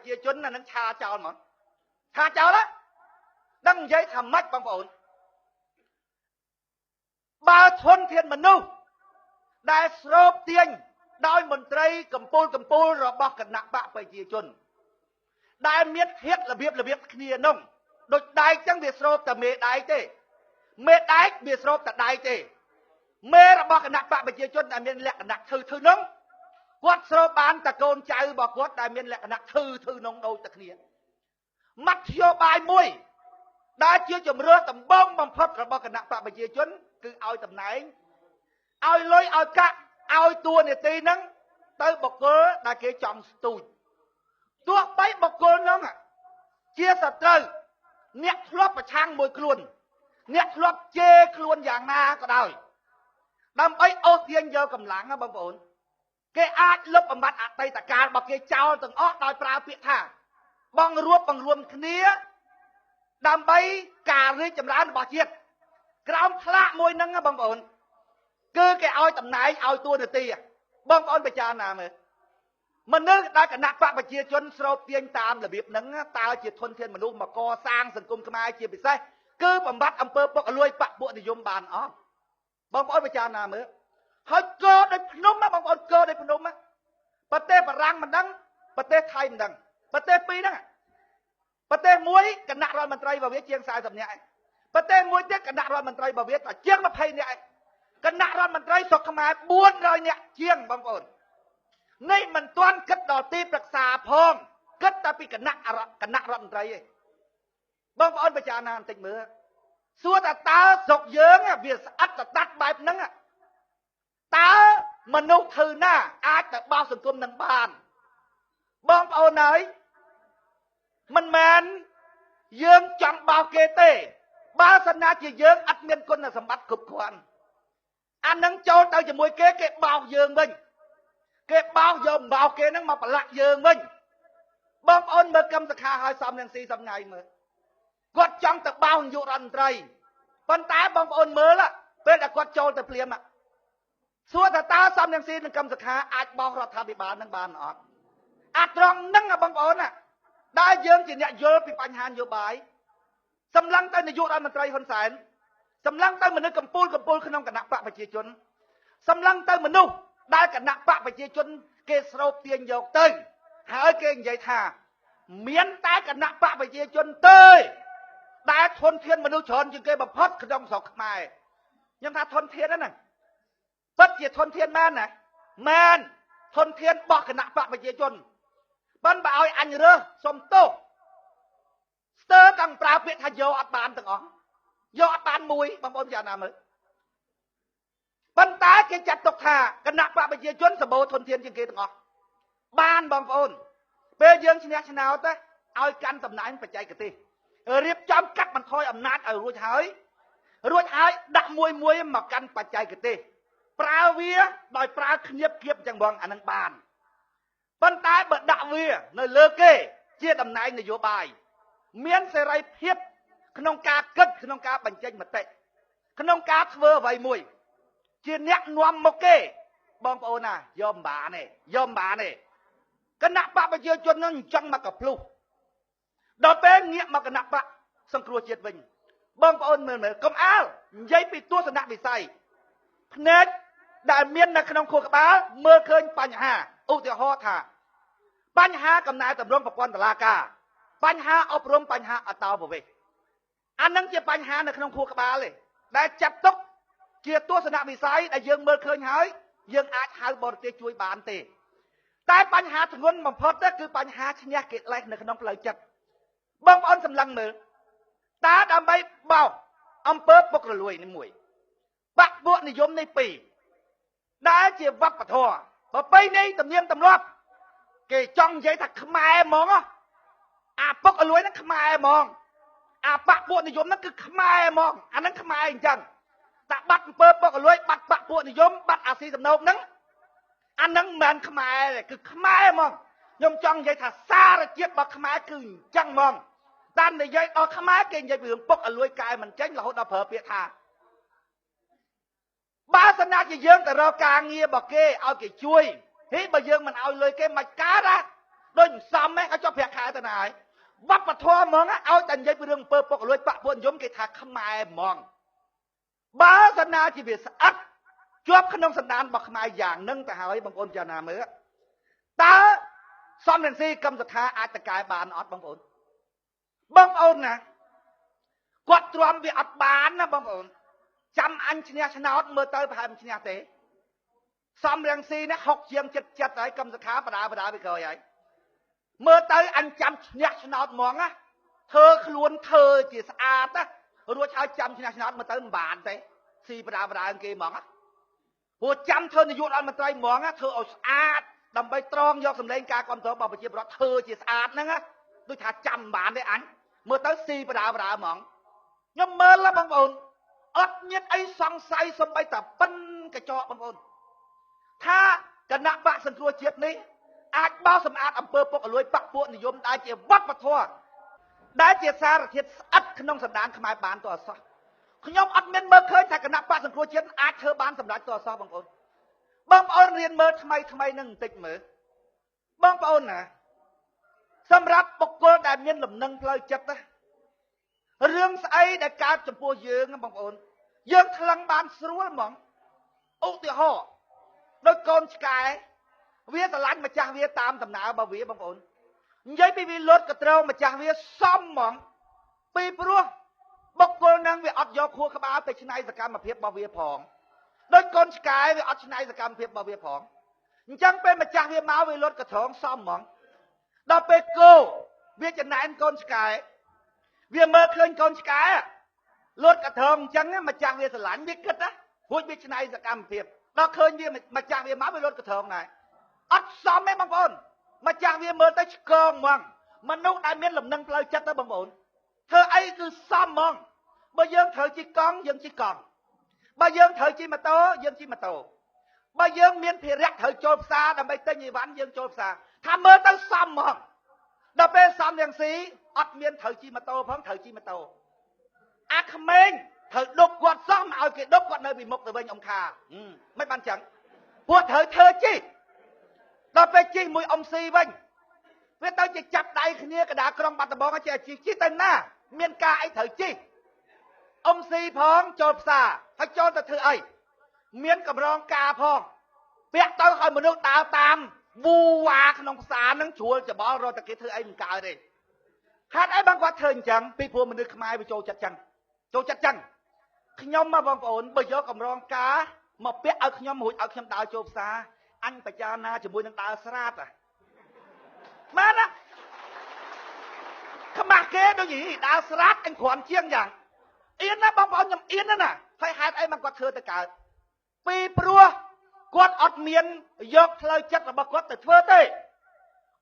ប្រជាជនអានឹងឆាចោលហ្មងឆាចោលដឹងនិយាយថាម៉េចបងប្អូនបើធនធានមនុស្សដែលស្រូបទាញដោយមន្ត្រីកម្ពូលរបស់គណៈបកប្រជាជនដែលមានធាតុរបៀបគ្នានោះដូចដែកចឹងវាស្រូបតែមេដែកទេមេដែកវាស្រូបតែដែកទេមេរបស់គណៈបកប្រជាជនដែលមានលក្ខណៈធឺនោះគាត់ស្រូបបានតែកូនចៅរបស់គាត់ដែលមានលក្ខណៈធឺនោះដូចតែគ្នាមធ្យោបាយមួយដែលជាជំរឿដំបងបំផុតរបស់គណៈបកប្រជាជនគឺឲ្យតំណែងឲ្យលុយឲ្យកាក់ឲ្យតួនាទីហ្នឹងទៅបុគ្គលដែលគេចង់ស្ទូចទោះបីបុគ្គលហ្នឹងជាសត្រូវអ្នកធ្លាប់ប្រឆាំងមួយខ្លួនអ្នកធ្លាប់ជេរខ្លួនយ៉ាងណាក៏ដោយដើម្បីអូសទាញយកកម្លាំងណាបងប្អូនគេអាចលុបបំបាត់អតីតកាលរបស់គេចោលទាំងអស់ដោយប្រើពាក្យថាបងរួបបង្រួមគ្នាដើម្បីការរីកចម្រើនរបស់ជាតិក្រោមផ្លាកមួយហ្នឹងណាបងប្អូនគឺគេឲ្យតំណែងឲ្យតួនាទីបងប្អូនពិចារណាមើលមនុស្សដែលគណៈបកប្រជាជនស្រូបទាញតាមរបៀបហ្នឹងតើជាធនធានមនុស្សមកកសាងសង្គមខ្មែរជាពិសេសគឺបំបត្តិអំពើពុករលួយបកពួកនិយមបានអត់បងប្អូនពិចារណាមើលហើយកើដូចភ្នំណាបងប្អូនកើដូចភ្នំណាប្រទេសបារាំងមិនដឹងប្រទេសថៃមិនដឹងប្រទេសពីរហ្នឹងប្រទេសមួយគណៈរដ្ឋមន្ត្រីរបស់វាជាង40នាក់ឯងប្រទេសមួយទៀតគណៈរដ្ឋមន្ត្រីរបស់វាតែជាង20នាក់ឯងគណៈរដ្ឋមន្ត្រីស្រុកខ្មែរ400នាក់ជាងបងប្អូននេះមិនទាន់គិតដល់ទីប្រឹក្សាផងគិតតែពីគណៈរដ្ឋមន្ត្រីឯងបងប្អូនពិចារណាបន្តិចមើលសួរថាតើស្រុកយើងវាស្អិតតតាត់បែបហ្នឹងតើមនុស្សធ្វើណាអាចទៅបោះសង្គមនឹងបានបងប្អូនហើយមិនមែនយើងចង់បោះគេទេបើសិនណាជាយើងអត់មានគុណសម្បត្តិគ្រប់គ្រាន់អានឹងចូលទៅជាមួយគេគេបោកយើងវិញគេបោកយកបោកគេហ្នឹងមកប្រឡាក់យើងវិញបងប្អូនមើលកម្មសខាឲ្យសំរងស៊ីសំថ្ងៃមើលគាត់ចង់ទៅបោកនាយករដ្ឋមន្ត្រីប៉ុន្តែបងប្អូនមើលពេលដែលគាត់ចូលទៅភ្លាមសួរថាតើសំរងស៊ីនិងកម្មសខាអាចបោករដ្ឋាភិបាលនឹងបានអត់អាត្រង់ហ្នឹងបងប្អូនណាដែលយើងជាអ្នកយល់ពីបញ្ហានយោបាយសម្លឹងទៅនាយករដ្ឋមន្ត្រីហ៊ុនសែនសម្លឹងទៅមនុស្សកម្ពូលក្នុងគណៈបកប្រជាជនសម្លឹងទៅមនុស្សដែលគណៈបកប្រជាជនគេស្រូបទាញយកទៅហើយគេនិយាយថាមានតែគណៈបកប្រជាជនទេដែលធនធានមនុស្សច្រើនជាងគេបំផុតក្នុងស្រុកខ្មែរខ្ញុំថាធនធានហ្នឹងពិតជាធនធានមែនណាមែនធនធានរបស់គណៈបកប្រជាជនប៉ុន្តែបើឲ្យអញរើសសុំទោសស្ទើរតាំងប្រើពាក្យថាយកអត់បានទាំងអស់យកអត់បានមួយបងប្អូនចាណាមើលប៉ុន្តែគេចាត់ទុកថាគណៈបកប្រជាជនសម្បូរធនធានជាងគេទាំងអស់បានបងប្អូនពេលយើងឈ្នះឆ្នោតទៅឲ្យកាន់តំណែងបច្ចេកទេសរៀបចំកាត់បន្ថយអំណាចឲ្យរួចហើយដាក់មួយមកកាន់បច្ចេកទេសប្រើវាដោយប្រើឃ្នៀបគៀបចឹងបងអានឹងបានប៉ុន្តែបើដាក់វានៅលើគេជាតំណែងនយោបាយមានសេរីភាពក្នុងការគិតក្នុងការបញ្ចេញមតិក្នុងការធ្វើអ្វីមួយជាអ្នកនាំមកគេបងប្អូនណាយកមិនបានទេយកមិនបានទេគណៈបកប្រជាជននឹងចង់មកកភ្លុះដល់ពេលងាកមកគណៈបកសង្គ្រោះជាតិវិញបងប្អូនមើលកុំអាលនិយាយពីទស្សនវិស័យភ្នែកដែលមាននៅក្នុងខួរក្បាលមើលឃើញបញ្ហាឧទាហរណ៍ថាបញ្ហាកំណែតម្រង់ប្រព័ន្ធតុលាការបញ្ហាអប់រំបញ្ហាអន្តោប្រវេសន៍អានឹងជាបញ្ហានៅក្នុងខួរក្បាលទេដែលចាត់ទុកជាទស្សនវិស័យដែលយើងមើលឃើញហើយយើងអាចហៅបរទេសជួយបានទេតែបញ្ហាធ្ងន់បំផុតគឺបញ្ហាឈ្នះកិលេសនៅក្នុងផ្លូវចិត្តបងប្អូនសម្លឹងមើលតើដើម្បីបោកអំពើពុករលួយនេះមួយបកពួកនិយមនេះពីរដែលជាវប្បធម៌ប្រពៃណីទំនៀមទម្លាប់គេចង់និយាយថាខ្មែរហ្មងអាពុករលួយហ្នឹងខ្មែរហ្មងអាបកពួកនិយមហ្នឹងគឺខ្មែរហ្មងអាហ្នឹងខ្មែរអញ្ចឹងតែបាត់អំពើពុករលួយបាត់បកពួកនិយមបាត់អាស៊ីសំណូកហ្នឹងអាហ្នឹងមិនមែនខ្មែរទេគឺខ្មែរហ្មងខ្ញុំចង់និយាយថាសារជាតិរបស់ខ្មែរគឺអញ្ចឹងហ្មងតាមនិយាយដល់ខ្មែរគេនិយាយពីរឿងពុករលួយកែមិនចេញរហូតដល់ប្រើពាក្យថាបើសិនណាជាយើងទៅរកការងាររបស់គេឲ្យគេជួយហីបើយើងមិនឲ្យលុយគេមិនកើតណា ដូចមិនសមទេឲ្យចុះប្រាក់ខែទៅណាហើយវប្បធម៌ហ្មងឲ្យតែនិយាយពីរឿងអំពើពុករលួយបពពួកនិយមគេថាខ្មែរហ្មងបើសណ្ដានជាវាស្អិតជាប់ក្នុងសណ្ដានរបស់ខ្មែរយ៉ាងនឹងទៅហើយបងប្អូនចាណាមើលតើសំរងស៊ីកឹមសុខាអាចតកែបានអត់បងប្អូនបងប្អូនណាគាត់ទ្រាំវាអត់បានណាបងប្អូនចាំអញឈ្នះឆ្នោតមើលទៅប្រហែលមិនឈ្នះទេសំរងស៊ីនេះ6ជាងចិត្តចិត្តហើយកឹមសុខាបដាបដាពីក្រោយហើយមើលទៅអញចាំឈ្នះឆ្នោតហ្មងណាធ្វើខ្លួនធ្វើជាស្អាតណារួចហើយចាំឈ្នះឆ្នោតមើលទៅមិនបានទេស៊ីបដាបដាគេហ្មងណាព្រោះចាំធ្វើនាយករដ្ឋមន្ត្រីហ្មងណាធ្វើឲ្យស្អាតដើម្បីត្រង់យកសម្លេងការគ្រប់គ្រងរបស់ប្រជាពលរដ្ឋធ្វើជាស្អាតហ្នឹងណាដូចថាចាំមិនបានទេអញមើលទៅស៊ីបដាបដាហ្មងខ្ញុំមើលបងប្អូនអត់មានអីសង្ស័យសំបីតាប៉ិនកញ្ចក់បងប្អូនថាគណៈបកសង្គ្រោះជាតិនេះអាចបោសសម្អាតអំពើពុករលួយបកពួកនិយមដែលជាវប្បធម៌ដែលជាសារធាតុស្អិតក្នុងសន្តានខ្មែរបានតអសោះខ្ញុំអត់មានមើលឃើញថាគណៈបកសង្គ្រោះជាតិអាចធ្វើបានសម្រាប់តអសោះបងប្អូនបងប្អូនរៀនមើលថ្មីថ្មីនឹងបន្តិចមើលបងប្អូនណាសម្រាប់បុគ្គលដែលមានលំនឹងផ្លូវចិត្តណារឿងស្អីដែលកើតចំពោះយើងបងប្អូនយើងថ្លឹងបានស្រួលហ្មងឧទាហរណ៍ដូចកូនឆ្កែវាស្រឡាញ់ម្ចាស់វាតាមដំណើររបស់វាបងប្អូននិយាយពីវាលត់កត្រងម្ចាស់វាសមហ្មងពីព្រោះបុគ្គលនឹងវាអត់យកខួរក្បាលទៅច្នៃសកម្មភាពរបស់វាផងដូចកូនឆ្កែវាអត់ច្នៃសកម្មភាពរបស់វាផងអញ្ចឹងពេលម្ចាស់វាមកវាលត់កត្រងសមហ្មងដល់ពេលគោវាចំណែនកូនឆ្កែវាមើលឃើញកូនឆ្កែលត់កត្រងអញ្ចឹងម្ចាស់វាស្រឡាញ់វាគិតណារួចវាច្នៃសកម្មភាពដល់ឃើញវាម្ចាស់វាមកវាលត់កត្រងដែរអត់សមទេបងប្អូនម្ចាស់វាមើលទៅឆ្កងហ្មងមនុស្សដែលមានលំនឹងផ្លូវចិត្តទៅបងប្អូនធ្វើអីគឺសមហ្មងបើយើងត្រូវជិះកង់យើងជិះកង់បើយើងត្រូវជិះម៉ូតូយើងជិះម៉ូតូបើយើងមានភារៈត្រូវចូលផ្សារដើម្បីទិញអីវ៉ាន់យើងចូលផ្សារថាមើលទៅសមហ្មងដល់ពេលសំរងស៊ីអត់មានត្រូវជិះម៉ូតូផងត្រូវជិះម៉ូតូអាក្មេងត្រូវដប់គាត់សោះមកឲ្យគេដប់គាត់នៅពីមុខទៅវិញអ៊ំខាមិនបានចឹងពួកត្រូវធ្វើជិះដល់ពេលជិះមួយអ៊ំស៊ីវិញវាទៅជាចាប់ដៃគ្នាកដាក្រុងបាត់ដំបងចេះជិះជិះទៅណាមានការអីត្រូវជិះអ៊ំស៊ីផងចូលផ្សារហើយចូលទៅធ្វើអីមានកម្រងការផងពាក់ទៅឲ្យមនុស្សដើរតាមវូវ៉ាក្នុងផ្សារនឹងជ្រួលច្បល់រត់តែគេធ្វើអីមិនកើតទេហេតុអីបានគាត់ធ្វើអញ្ចឹងពីព្រោះមនុស្សខ្មែរវាចូលចិត្តចឹងចូលចិត្តចឹងខ្ញុំមកបងប្អូនបើយកកម្រងការមកពាក់ឲ្យខ្ញុំរួចឲ្យខ្ញុំដើរចូលផ្សារអញបច្ចាណាជាមួយនឹងដើរស្រាតមែនណាខ្មាស់គេដូចយីដើរស្រាតអញគ្រាន់ជាងយ៉ាងអៀនណាបងប្អូនខ្ញុំអៀនណាហើយហេតុអីបានគាត់ធ្វើទៅកើតពីព្រោះគាត់អត់មានយកផ្លូវចិត្តរបស់គាត់ទៅធ្វើទេ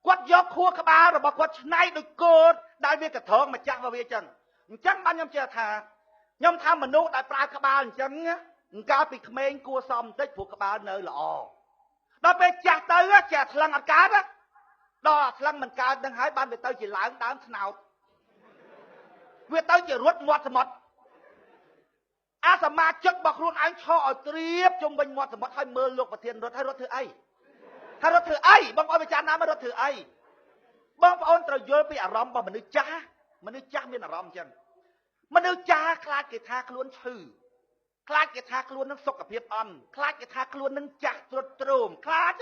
គាត់យកខួរក្បាលរបស់គាត់ឆ្នៃដូចគោដែលវាកត្រងម្ចាស់របស់វាចឹងអញ្ចឹងបានខ្ញុំជឿថាខ្ញុំថាមនុស្សដែលប្រើក្បាលអញ្ចឹងកាលពីក្មេងគួរសមបន្តិចព្រោះក្បាលនៅល្អដល់ពេលចាស់ទៅចាស់ថ្លឹងអត់កើតដល់ថ្លឹងមិនកើតនឹងហើយបានវាទៅជាឡើងដើមស្នោតវាទៅជារត់មាត់សមុទ្រអាសមាជិករបស់ខ្លួនឯងឈរឲ្យត្រៀបជុំវិញមាត់សមុទ្រឲ្យមើលលោកប្រធានរត់ឲ្យរត់ធ្វើអីថារត់ធ្វើអីបងប្អូនពិចារណាមករត់ធ្វើអីបងប្អូនត្រូវយល់ពីអារម្មណ៍របស់មនុស្សចាស់មនុស្សចាស់មានអារម្មណ៍អញ្ចឹងមនុស្សចាស់ខ្លាចគេថាខ្លួនឈឺខ្លាចគេថាខ្លួននឹងសុខភាពអន់ខ្លាចគេថាខ្លួននឹងចាស់ទ្រុឌទ្រោមខ្លាច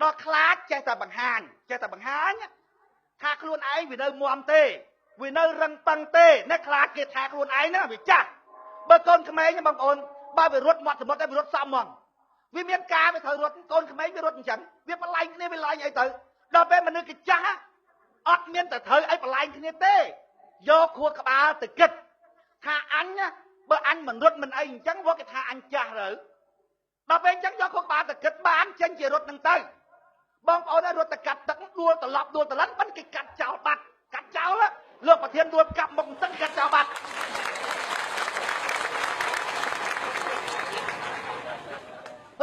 ដល់ខ្លាចចេះតែបង្ហាញចេះតែបង្ហាញថាខ្លួនឯងវានៅមាំទេវានៅរឹងប៉ឹងទេអ្នកខ្លាចគេថាខ្លួនឯងណាវាចាស់បើកូនក្មេងបងប្អូនបើវារត់មាត់សមុទ្រតែវារត់សមហ្មងវាមានការវាត្រូវរត់កូនក្មេងវារត់អញ្ចឹងវាបន្លែងគ្នាវាលែងអីទៅដល់ពេលមនុស្សគេចាស់អត់មានតែត្រូវអីបន្លែងគ្នាទេយកខួរក្បាលទៅគិតថាអញបើអញមិនរត់មិនអីអញ្ចឹងវាគេថាអញចាស់ទៅដល់ពេលអញ្ចឹងយកខួរក្បាលទៅគិតបានចេញជារត់នឹងទៅបងប្អូនឲ្យរត់ទៅកាត់ទឹកដួលត្រឡប់ដួលត្រឡិនមិនគេកាត់ចោលបាត់កាត់ចោលលោកប្រធានដួលកាប់មុខទឹកកាត់ចោលបាត់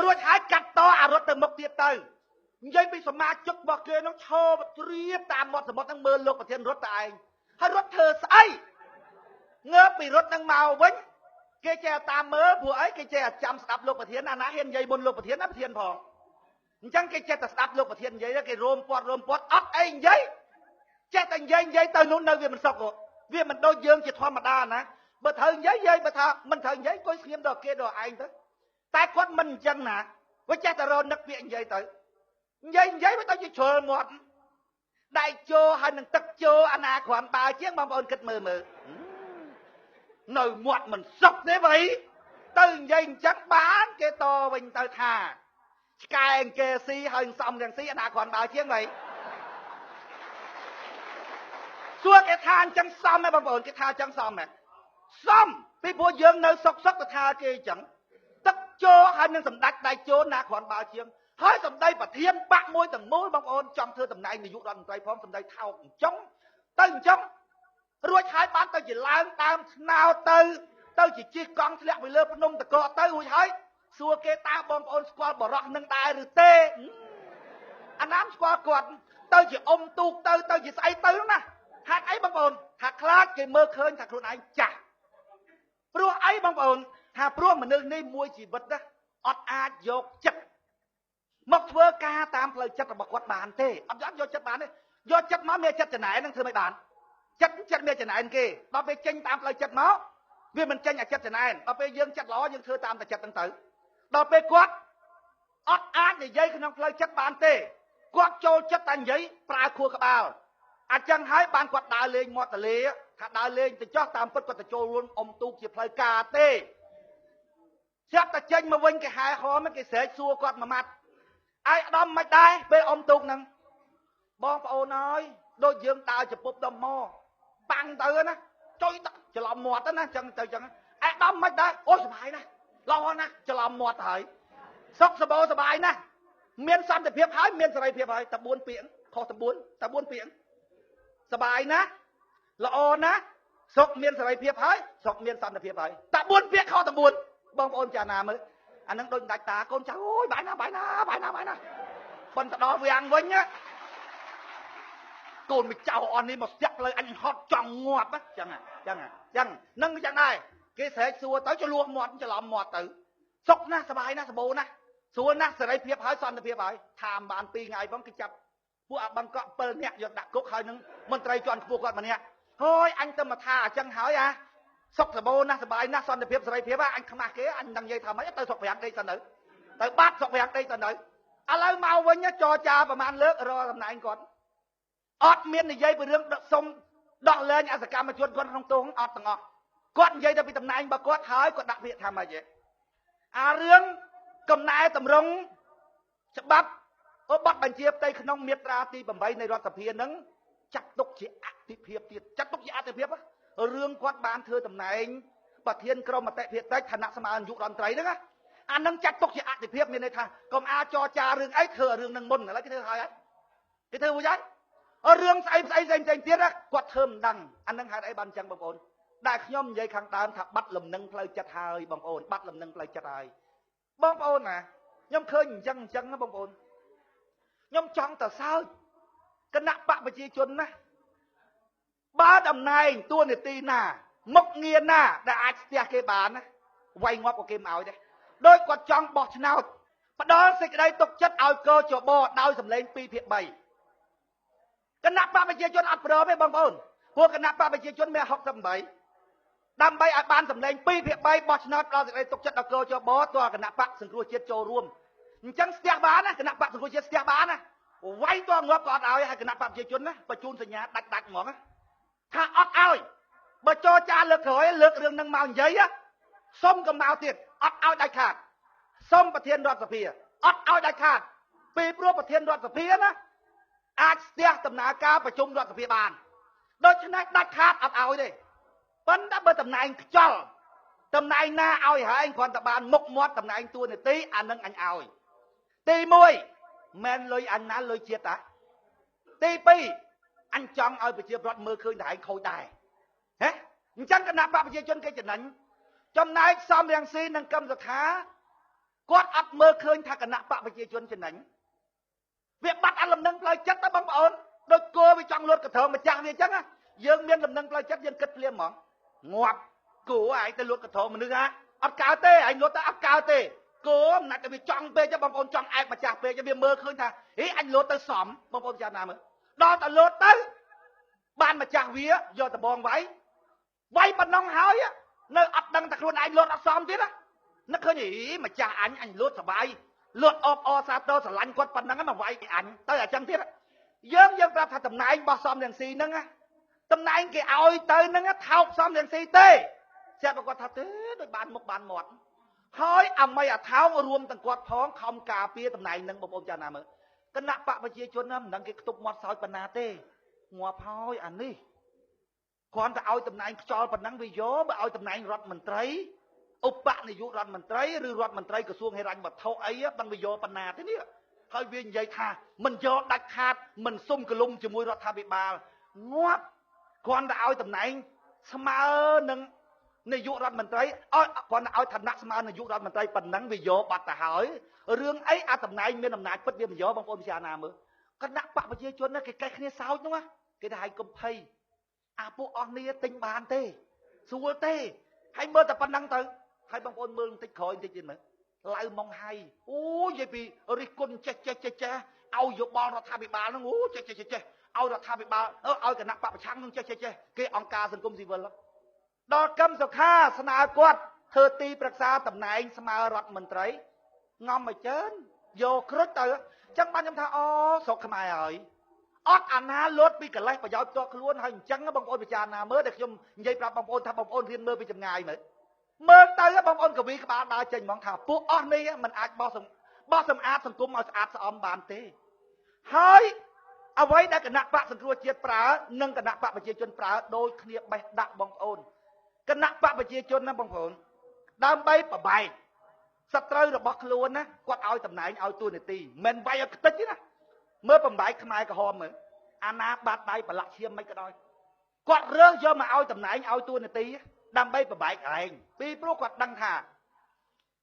រួចហើយកាត់តអារត់ទៅមុខទៀតទៅនិយាយពីសមាជិករបស់គេនោះឈរត្រៀបតាមមាត់សមុទ្រហ្នឹងមើលលោកប្រធានរត់តែឯងហើយរត់ធ្វើស្អីងើបពីរត់នឹងមកវិញគេចេះតាមមើលព្រោះអីគេចេះចាំស្ដាប់លោកប្រធានអាណាហ៊ាននិយាយមុនលោកប្រធានណាប្រធានផង អញ្ចឹងគេចេះតែស្ដាប់លោកប្រធាននិយាយគេរោមពាត់រោមពាត់អត់អីនិយាយចេះតែនិយាយនិយាយទៅនោះនៅវាមិនសុខវាមិនដូចយើងជាធម្មតាណាបើត្រូវនិយាយនិយាយបើថាមិនត្រូវនិយាយគួយស្ងៀមដល់គេដល់ឯងទៅតែគាត់មិនអញ្ចឹងណាវាចេះតែរនឹកពាក្យនិយាយទៅនិយាយនិយាយវាទៅជាជ្រុលមាត់ដែកជោហើយនឹងទឹកជោអាណាគ្រាន់បើជាងបងប្អូនគិតមើលមើលនៅមាត់មិនសុខទេវ៉ៃទៅនិយាយអញ្ចឹងបានគេតវិញទៅថាឆ្កែគេស៊ីហើយសំទាំងស៊ីអាណាគ្រាន់បើជាងវ៉ៃសួរគេថាអញ្ចឹងសមហ៎បងប្អូនគេថាអញ្ចឹងសមហ៎សមពីព្រោះយើងនៅសុកសុកទៅថាគេអញ្ចឹងទឹកជោហើយនឹងសម្ដេចដែកជោណាគ្រាន់បើជាងហើយសម្ដីប្រធានបាក់មួយទាំងមូលបងប្អូនចង់ធ្វើតំណែងនាយករដ្ឋមន្ត្រីផងសម្ដីថោកអញ្ចឹងទៅអញ្ចឹងរួចហើយបានទៅជាឡើងដើមស្នោទៅទៅជាជិះកង់ធ្លាក់ពីលើភ្នំតកទៅរួចហើយសួរគេតើបងប្អូនស្គាល់បរោះនឹងដែរឬទេអាណាមស្គាល់គាត់ទៅជាអ៊ំទូកទៅទៅជាស្អីទៅណាហេតុអីបងប្អូនថាខ្លាចគេមើលឃើញថាខ្លួនឯងចាស់ព្រោះអីបងប្អូនថាព្រោះមនុស្សនេះមួយជីវិតណាអត់អាចយកចិត្តមកធ្វើការតាមផ្លូវចិត្តរបស់គាត់បានទេអត់យកចិត្តបានទេយកចិត្តមកមានចិត្តចំណែននឹងធ្វើមិនបានចិត្តចិត្តមានចំណែនគេដល់ពេលចេញតាមផ្លូវចិត្តមកវាមិនចេញអាចិត្តចំណែនដល់ពេលយើងចិត្តល្អយើងធ្វើតាមតែចិត្តហ្នឹងទៅដល់ពេលគាត់អត់អាចនិយាយក្នុងផ្លូវចិត្តបានទេគាត់ចូលចិត្តតែនិយាយប្រើខួរក្បាលអញ្ចឹងហើយបានគាត់ដើរលេងមាត់ទលេថាដើរលេងទៅចោះតាមពិតគាត់ទៅចូលរួមអុំទូកជាផ្លូវការទេស្រាប់តែចេញមកវិញគេហែហមគេស្រែកសួរគាត់មួយម៉ាត់ឯកឧត្តមមិនដែរពេលអុំទូកហ្នឹងបងប្អូនអើយដូចយើងដើរចំពប់ដុំមកប៉ាំងទៅណាចុយច្រឡំមាត់ទៅណាចឹងទៅចឹងឯកឧត្តមមិនដែរអូសុបាយណាស់ល្អណាស់ច្រឡំមាត់ហើយសុខសបោសបាយណាស់មានសន្តិភាពហើយមានសេរីភាពហើយតែ4ពាក្យខុសតែ4តែ4ពាក្យសបាយណាស់ល្អណាស់សុខមានសេរីភាពហើយសុខមានសន្តិភាពហើយតែ4ពាក្យខុសតែ4បងប្អូនចាណាមើលអានឹងដូចដាច់តាកូនចៅអូយបាយណាបាយណាបាយណាបាយណាប៉ុន្តែដល់វាំងវិញណាកូនមួយចៅអស់នេះមកស្ទាក់ផ្លូវអញហត់ចង់ងាប់ចឹងចឹងចឹងនឹងចឹងដែរគេស្រែកសួរទៅចលួសមាត់ច្រឡំមាត់ទៅសុខណាស់សបាយណាស់សបោណាស់ស្រួលណាស់សេរីភាពហើយសន្តិភាពហើយថាមបាន2ថ្ងៃផងគេចាប់ពួកអាបង្កក់7នាក់យកដាក់គុកហើយនឹងមន្ត្រីជាន់ខ្ពស់គាត់ម្នាក់ហើយអញទៅមកថាអញ្ចឹងហើយអាសុខសបោណាស់សបាយណាស់សន្តិភាពសេរីភាពអញខ្មាស់គេអញមិនដឹងនិយាយថាម៉េចទៅស្រុកប្រាំងដេកទៅនៅទៅបាត់ស្រុកប្រាំងដេកទៅនៅឥឡូវមកវិញចរចាប្រហែលលើករកតំណែងគាត់អត់មាននិយាយពីរឿងសុំដោះលែងអសកម្មជនគាត់ក្នុងទងអត់ទាំងអស់គាត់និយាយតែពីតំណែងរបស់គាត់ហើយគាត់ដាក់ពាក្យថាម៉េចទេអារឿងកំណែតម្រង់ច្បាប់បទបញ្ជាផ្ទៃក្នុងមាត្រាទី8នៃរដ្ឋសភានឹងចាត់ទុកជាអតិភិបទៀតចាត់ទុកជាអតិភិបរឿងគាត់បានធ្វើតំណែងប្រធានក្រុមមតិភាគតិចឋានៈស្មើនាយករដ្ឋមន្ត្រីហ្នឹងណាអានឹងចាត់ទុកជាអតិភិបមានន័យថាកុំអាចរចារឿងអីធ្វើរឿងនឹងមុនឥឡូវគេធ្វើហើយគេធ្វើមួយហើយរឿងស្អីស្អីផ្សេងផ្សេងទៀតគាត់ធ្វើមិនដឹងអានឹងហេតុអីបានអញ្ចឹងបងប្អូនដែលខ្ញុំនិយាយខាងដើមថាបាត់លំនឹងផ្លូវចិត្តហើយបងប្អូនបាត់លំនឹងផ្លូវចិត្តហើយបងប្អូនណាខ្ញុំឃើញអញ្ចឹងអញ្ចឹងណាបងប្អូនខ្ញុំចង់ទៅសើចគណៈបកប្រជាជនណាបើតំណែងតួនាទីណាមុខងារណាដែលអាចស្ទះគេបានណាវាយងាប់ក៏គេមិនឲ្យដែរដោយគាត់ចង់បោះឆ្នោតផ្ដល់សេចក្តីទុកចិត្តឲ្យកជបដោយសម្លេង2/3គណៈបកប្រជាជនអត់ព្រមទេបងប្អូនព្រោះគណៈបកប្រជាជនមាន68ដើម្បីឲ្យបានសម្លេង2/3បោះឆ្នោតផ្ដល់សេចក្តីទុកចិត្តដល់កជបតើគណៈបកសង្គ្រោះជាតិចូលរួមអញ្ចឹងស្ទះបានណាគណៈបកសង្គ្រោះជាតិស្ទះបានណាវាយតងាប់ក៏អត់ឲ្យហើយគណៈបកប្រជាជនណាបញ្ជូនសញ្ញាដាច់ដាច់ហ្មងថាអត់ឲ្យបើចរចាលើកក្រោយលើករឿងនឹងមកនិយាយសុំក៏មកទៀតអត់ឲ្យដាច់ខាតសុំប្រធានរដ្ឋសភាអត់ឲ្យដាច់ខាតពីព្រោះប្រធានរដ្ឋសភាណាអាចស្ទះដំណើរការប្រជុំរដ្ឋសភាបានដូច្នេះដាច់ខាតអត់ឲ្យទេប៉ុន្តែបើតំណែងខ្យល់តំណែងណាឲ្យហើយគ្រាន់តែបានមុខមាត់តំណែងតួនាទីអានឹងអញឲ្យទី1មិនលុយអញណាលុយជាតិតាទី2អញចង់ឲ្យប្រជាពលរដ្ឋមើលឃើញតែឯងខូចដែរហ៎អញ្ចឹងគណៈបកប្រជាជនគេចំណេញចំណែកសំរងស៊ីនិងកឹមសុខាគាត់អត់មើលឃើញថាគណៈបកប្រជាជនចំណេញវាបាត់អាលំនឹងផ្លូវចិត្តទៅបងប្អូនដូចគោវាចង់លួចកត្រងម្ចាស់វាអញ្ចឹងយើងមានលំនឹងផ្លូវចិត្តយើងគិតភ្លាមហ្មងងាប់គោឯងទៅលួចកត្រងមនុស្សហ่ะអត់កើតទេឯងលួចទៅអត់កើតទេ គោអំណាចតែវាចង់ពេកបងប្អូនចង់អែបម្ចាស់ពេកវាមើលឃើញថាហីអញលោតទៅសមបងប្អូនចាំណាមើលដល់តែលោតទៅបានម្ចាស់វាយកដបងវាយវាយប៉ុណ្ណឹងហើយនៅអត់ដឹងតែខ្លួនឯងលោតអត់សមទៀតណានឹកឃើញហីម្ចាស់អញអញលោតសបាយលោតអបអសាទរស្រឡាញ់គាត់ប៉ុណ្ណឹងមកវាយអញទៅអញ្ចឹងទៀតយើងប្រាប់ថាតំណែងរបស់សំរងស៊ីហ្នឹងតំណែងគេឲ្យទៅហ្នឹងថោកសំរងស៊ីទេស្រាប់គាត់ថាទេដូចបានមុខបានមាត់ហើយអាមីអាថោងរួមទាំងគាត់ផងខំការពារតំណែងហ្នឹងបងប្អូនចាណាមើលគណៈបកប្រជាជនហ្នឹងមិនដឹងគេខ្ទប់មាត់សោចប៉ុណ្ណាទេងាប់ហើយអានេះគ្រាន់តែឲ្យតំណែងខ្យល់ប៉ុណ្ណឹងវាយកបើឲ្យតំណែងរដ្ឋមន្ត្រីឧបនាយករដ្ឋមន្ត្រីឬរដ្ឋមន្ត្រីក្រសួងហិរញ្ញវត្ថុអីដឹងវាយកប៉ុណ្ណាទេនេះហើយវានិយាយថាមិនយកដាច់ខាតមិនសុំកលុំជាមួយរដ្ឋាភិបាលងាប់គ្រាន់តែឲ្យតំណែងស្មើនឹងនាយករដ្ឋមន្ត្រីឲ្យគ្រាន់តែឲ្យឋានៈស្មើនាយករដ្ឋមន្ត្រីប៉ុណ្ណឹងវាយកបាត់ទៅហើយរឿងអីអាតំណែងមានអំណាចពិតវាមិនយកបងប្អូនពិចារណាមើលគណៈបកប្រជាជនគេកេះគ្នាសោចនោះគេថាឲ្យកុំភ័យអាពួកអស់នេះទិញបានទេស្រួលទេហើយមើលតែប៉ុណ្ណឹងទៅហើយបងប្អូនមើលបន្តិចក្រោយបន្តិចទៀតមើលឡៅម៉ងហៃអូនិយាយពីរិះគន់ចេះចេះចេះចេះឲ្យយោបល់រដ្ឋាភិបាលហ្នឹងអូចេះចេះចេះឲ្យរដ្ឋាភិបាលឲ្យគណៈបកប្រឆាំងហ្នឹងចេះចេះចេះគេអង្គការសង្គមស៊ីវិលដល់កឹមសុខាស្នើគាត់ធ្វើទីប្រឹក្សាតំណែងស្មើរដ្ឋមន្ត្រីងំឲ្យច្រើនយកគ្រុចទៅចឹងបានខ្ញុំថាអូស្រុកខ្មែរហើយអត់អាណាលត់ពីកលេសប្រយោជន៍ផ្ទាល់ខ្លួនហើយអញ្ចឹងបងប្អូនពិចារណាមើលដែលខ្ញុំនិយាយប្រាប់បងប្អូនថាបងប្អូនរៀនមើលពីចម្ងាយមើលមើលទៅបងប្អូនកវីក្បាលដើរចេញហ្មងថាពួកអស់នេះมันអាចបោះសម្អាតសង្គមឲ្យស្អាតស្អំបានទេហើយអ្វីដែលគណៈបកសង្គ្រោះជាតិប្រើនិងគណៈបកប្រជាជនប្រើដូចគ្នាបេះដាក់បងប្អូនគណៈបកប្រជាជនណាបងប្អូនដើម្បីប្របែកសត្រូវរបស់ខ្លួនណាគាត់ឲ្យតំណែងឲ្យតួនាទីមិនវាយឲ្យខ្ទេចទេណាមើលបំបែកខ្មែរក្រហមមើលអាណាបាត់ដៃប្រឡាក់ឈាមមិនក៏ដោយគាត់រើសយកមកឲ្យតំណែងឲ្យតួនាទីដើម្បីប្របែកឯងពីព្រោះគាត់ដឹងថា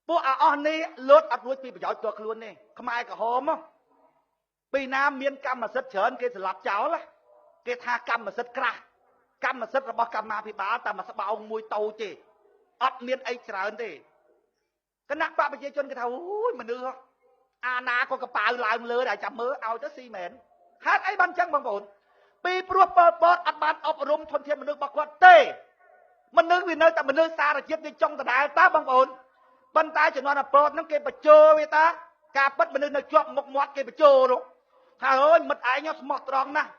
ពួកអស់នេះលត់អត់រួចពីប្រយោជន៍ផ្ទាល់ខ្លួនទេខ្មែរក្រហមពីណាមានកម្មសិទ្ធិច្រើនគេស្លាប់ចោលគេថាកម្មសិទ្ធិក្រាស់កម្មសិទ្ធិរបស់កម្មាភិបាលតែមួយស្បោងមួយតូចទេអត់មានអីច្រើនទេគណៈបកប្រជាជនគេថាអូយមនុស្សអាណាក៏កប៉ៅឡើងលើដែរចាំមើលឲ្យទៅស៊ីមែនហេតុអីបានចឹងបងប្អូនពីព្រោះប៉ុលពតអត់បានអប់រំធនធានមនុស្សរបស់គាត់ទេមនុស្សវានៅតែមនុស្សសារជាតិវាចុងដដែលតាបងប្អូនប៉ុន្តែជំនាន់អពតហ្នឹងគេបញ្ជោវាតាការពិតមនុស្សនៅជាប់មុខមាត់គេបញ្ជោនោះថាអើយមិត្តឯងស្មោះត្រង់ណាស់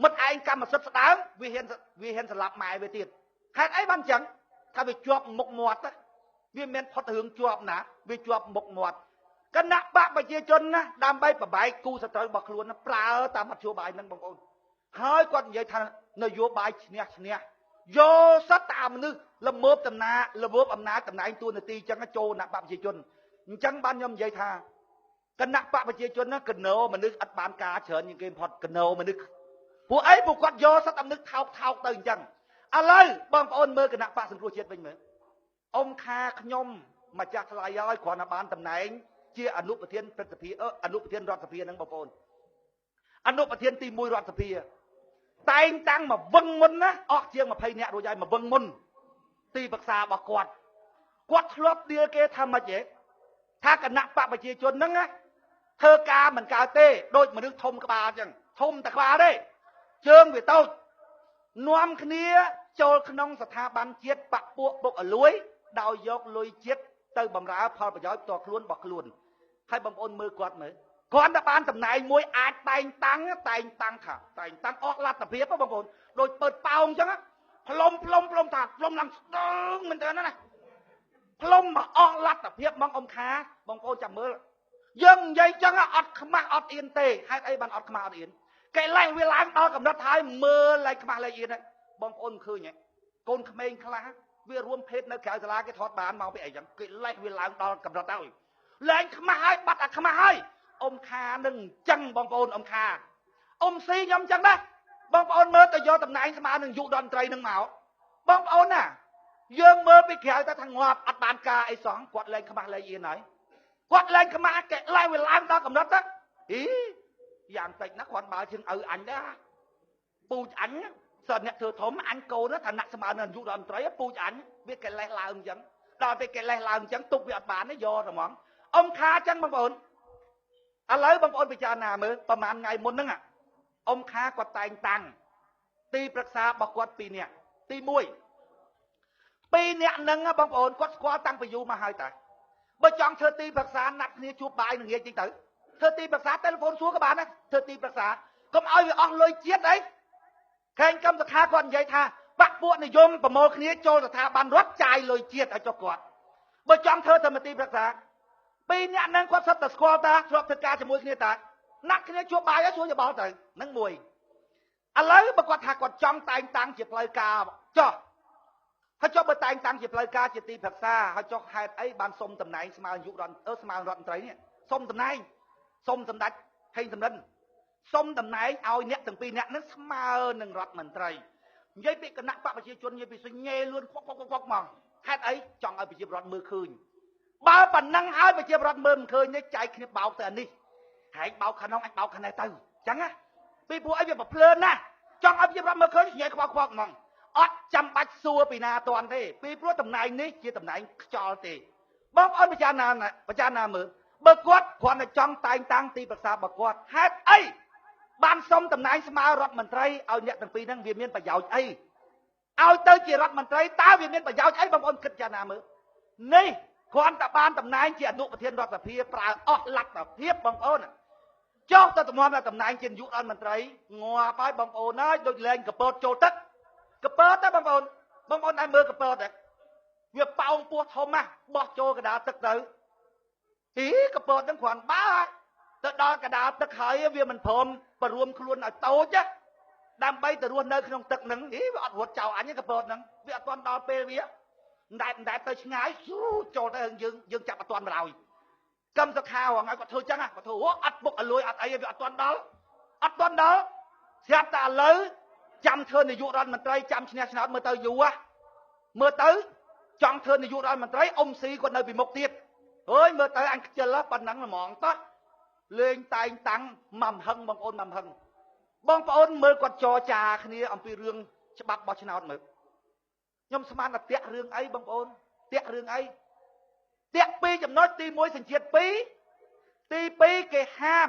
មិត្តឯងកម្មសិទ្ធិស្ដើងវាហ៊ានស្លាប់ម៉ែវាទៀតហេតុអីបានចឹងថាវាជាប់មុខមាត់វាមិនផុតរឿងជាប់ណាវាជាប់មុខមាត់គណៈបកប្រជាជនណាដើម្បីប្របែកគូសត្រូវរបស់ខ្លួនណាប្រើតាមមធ្យោបាយហ្នឹងបងប្អូនហើយគាត់និយាយថានយោបាយឈ្នះឈ្នះយកសត្វតាមមនុស្សល្មោបតំណាល្មោបអំណាចតំណែងតួនាទីចឹងចូលគណៈបកប្រជាជនអញ្ចឹងបានខ្ញុំនិយាយថាគណៈបកប្រជាជនណាកណោមនុស្សអត់បានការច្រើនជាងគេផុតកណោមនុស្សពួកអីពួកគាត់យកសត្វមនុស្សថោកថោកទៅអញ្ចឹងឥឡូវបងប្អូនមើលគណៈបកសង្គ្រោះជាតិវិញមើលអ៊ំខាខ្ញុំម្ចាស់ថ្លៃហើយគ្រាន់តែបានតំណែងជាអនុប្រធានព្រឹទ្ធសភាអនុប្រធានរដ្ឋសភាហ្នឹងបងប្អូនអនុប្រធានទី1រដ្ឋសភាតែងតាំងមកវឹងមុនណាអស់ជាង20នាក់រួចហើយមកវឹងមុនទីប្រឹក្សារបស់គាត់គាត់ធ្លាប់ដៀលគេថាម៉េចហ៎ថាគណៈបកប្រជាជនហ្នឹងណាធ្វើការមិនកើតទេដូចមនុស្សធំក្បាលអញ្ចឹងធំតែក្បាលទេជើងវាតូចនាំគ្នាចូលក្នុងស្ថាប័នជាតិបពពួកបុកអលួយដោយយកលុយជាតិទៅបំរើផលប្រយោជន៍ផ្ទាល់ខ្លួនរបស់ខ្លួនហើយបងប្អូនមើលគាត់មើលគ្រាន់តែបានតំណែងមួយអាចតែងតាំងតែងតាំងថាតែងតាំងអស់លទ្ធភាពបងប្អូនដូចពើប៉ោងអញ្ចឹងផ្លុំផ្លុំផ្លុំថាផ្លុំឡើងស្ដើងមែនតើណាផ្លុំមកអស់លទ្ធភាពហ្មងអ៊ំខាបងប្អូនចាំមើលយើងនិយាយចឹងអត់ខ្មាស់អត់អៀនទេហេតុអីបានអត់ខ្មាស់អត់អៀនគេលេះវាឡើងដល់កំណត់ហើយមើលលែងខ្មាស់លែងអៀនហើយបងប្អូនឃើញហ៎កូនក្មេងខ្លះវារួមភេទនៅក្រៅសាលាគេថតបានមកពីអីចឹងគេលេះវាឡើងដល់កំណត់ហើយលែងខ្មាស់ហើយបាត់អាខ្មាស់ហើយអ៊ំខានឹងចឹងបងប្អូនអ៊ំខាអ៊ំស៊ីខ្ញុំចឹងដែរបងប្អូនមើលទៅយកតំណែងស្មើនឹងយុរដ្ឋមន្ត្រីនឹងមកបងប្អូនណាយើងមើលពីក្រៅទៅថាងាប់អត់បានការអីសោះគាត់លែងខ្មាស់លែងអៀនហើយគាត់លែងខ្មាស់គេលែងវាឡើងដល់កំណត់ទៅអីយ៉ាងតិចណាគាត់បើជាងឪអញដែរពូជអញសិនអ្នកធ្វើធំអញកូនឋានៈស្មើនឹងយុរដ្ឋមន្ត្រីពូជអញវាគេលេះឡើងអញ្ចឹងដល់ពេលគេលេះឡើងអញ្ចឹងទុកវាអត់បានទេយកតែហ្មង អ៊ំខាចឹងបងប្អូនឥឡូវបងប្អូនពិចារណាមើលប្រហែលថ្ងៃមុនហ្នឹងអ៊ំខាគាត់តែងតាំងទីប្រឹក្សារបស់គាត់2នាក់ទី1 2នាក់ហ្នឹងបងប្អូនគាត់ស្គាល់តាំងពីយូរមកហើយតាបើចង់ធ្វើទីប្រឹក្សាណាត់គ្នាជួបបាយនឹងងាយតិចទៅធ្វើទីប្រឹក្សាទូរស័ព្ទសួរក៏បានដែរធ្វើទីប្រឹក្សាកុំឲ្យវាអស់លុយជាតិអីខេងកម្មសខាគាត់និយាយថាបកពួកនិយមប្រមូលគ្នាចូលស្ថាប័នរដ្ឋចាយលុយជាតិឲ្យចុះគាត់បើចង់ធ្វើទៅទីប្រឹក្សាពីរអ្នកហ្នឹងគាត់សិតតែស្គាល់តាធ្លាប់ធ្វើការជាមួយគ្នាតាណាត់គ្នាជួបបាយឲ្យសួរយោបល់ទៅហ្នឹងមួយឥឡូវបើគាត់ថាគាត់ចង់តែងតាំងជាផ្លូវការចុះហើយចុះបើតែងតាំងជាផ្លូវការជាទីប្រឹក្សាហើយចុះហេតុអីបានសុំតំណែងស្មើនាយករដ្ឋស្មើរដ្ឋមន្ត្រីនេះសុំតំណែងសុំសម្ដេចហេងសំរិនសុំតំណែងឲ្យអ្នកទាំងពីរអ្នកហ្នឹងស្មើនឹងរដ្ឋមន្ត្រីនិយាយពីគណៈបកប្រជាជននិយាយពីសញ្ញេលឿនខ្វក់ខ្វក់ខ្វក់មកហេតុអីចង់ឲ្យប្រជាពលរដ្ឋមើលឃើញបើប៉ុណ្ណឹងហើយប្រជាពលរដ្ឋមើលមិនឃើញនេះចែកគ្នាបោកទៅអានេះហែងបោកខាងនោះអញបោកខាងនេះទៅអញ្ចឹងណាពីព្រោះអីវាប្រភ្លឺណាស់ចង់ឲ្យប្រជាពលរដ្ឋមើលឃើញញ៉ែខ្វក់ខ្វក់ហ្មងអត់ចាំបាច់សួរពីណាតាន់ទេពីព្រោះតំណែងនេះជាតំណែងខ្យល់ទេបងប្អូនពិចារណាមើលបើគាត់គ្រាន់តែចង់តែងតាំងទីប្រឹក្សារបស់គាត់ហេតុអីបានសុំតំណែងស្មើរដ្ឋមន្ត្រីឲ្យអ្នកទាំងពីរហ្នឹងវាមានប្រយោជន៍អីឲ្យទៅជារដ្ឋមន្ត្រីតើវាមានប្រយោជន៍អីបងប្អូនគិតចាណាមើលនេះគ្រាន់តែបានតំណែងជាអនុប្រធានរដ្ឋសភាប្រើអស់លទ្ធភាពបងប្អូនចុះទៅតំណតំណែងជានាយករដ្ឋមន្ត្រីងាប់ហើយបងប្អូនហើយដូចលែងកពតចូលទឹកកពតទេបងប្អូនបងប្អូនឯងមើលកពតទេវាប៉ោងពោះធំណាស់បោះចូលកដាលទឹកទៅអីកពតហ្នឹងគ្រាន់បើទៅដល់កដាលទឹកហើយវាមិនព្រមបរួមខ្លួនឲ្យតូចណាដើម្បីទៅរស់នៅក្នុងទឹកហ្នឹងអីវាអត់រត់ចោលអញកពតហ្នឹងវាអត់ទាន់ដល់ពេលវាដែតទៅឆ្ងាយស្រូចូលទៅយើងចាប់អត់ទាន់បណ្ដោយកម្មសខាហ្នឹងឲ្យគាត់ធ្វើចឹងគាត់ធ្វើអត់បុកឲ្យលួយអត់អីវាអត់ទាន់ដល់អត់ទាន់ដល់ស្រាប់តែឥឡូវចាំធ្វើនាយករដ្ឋមន្ត្រីចាំឈ្នះឆ្នោតមើលទៅយូរមើលទៅចង់ធ្វើនាយករដ្ឋមន្ត្រីអ៊ំស៊ីគាត់នៅពីមុខទៀតអើយមើលទៅអញខ្ជិលប៉ុណ្ណឹងហ្មងតោះលេងតែងតាំងម៉ាំហឹងបងប្អូនម៉ាំហឹងបងប្អូនមើលគាត់ចរចាគ្នាអំពីរឿងច្បាប់បោះឆ្នោតមើលខ្ញុំស្មានតែតាក់រឿងអីបងប្អូនតាក់រឿងអីតាក់ពីរចំណុចទី1សញ្ជាតិ2ទី2គេហាម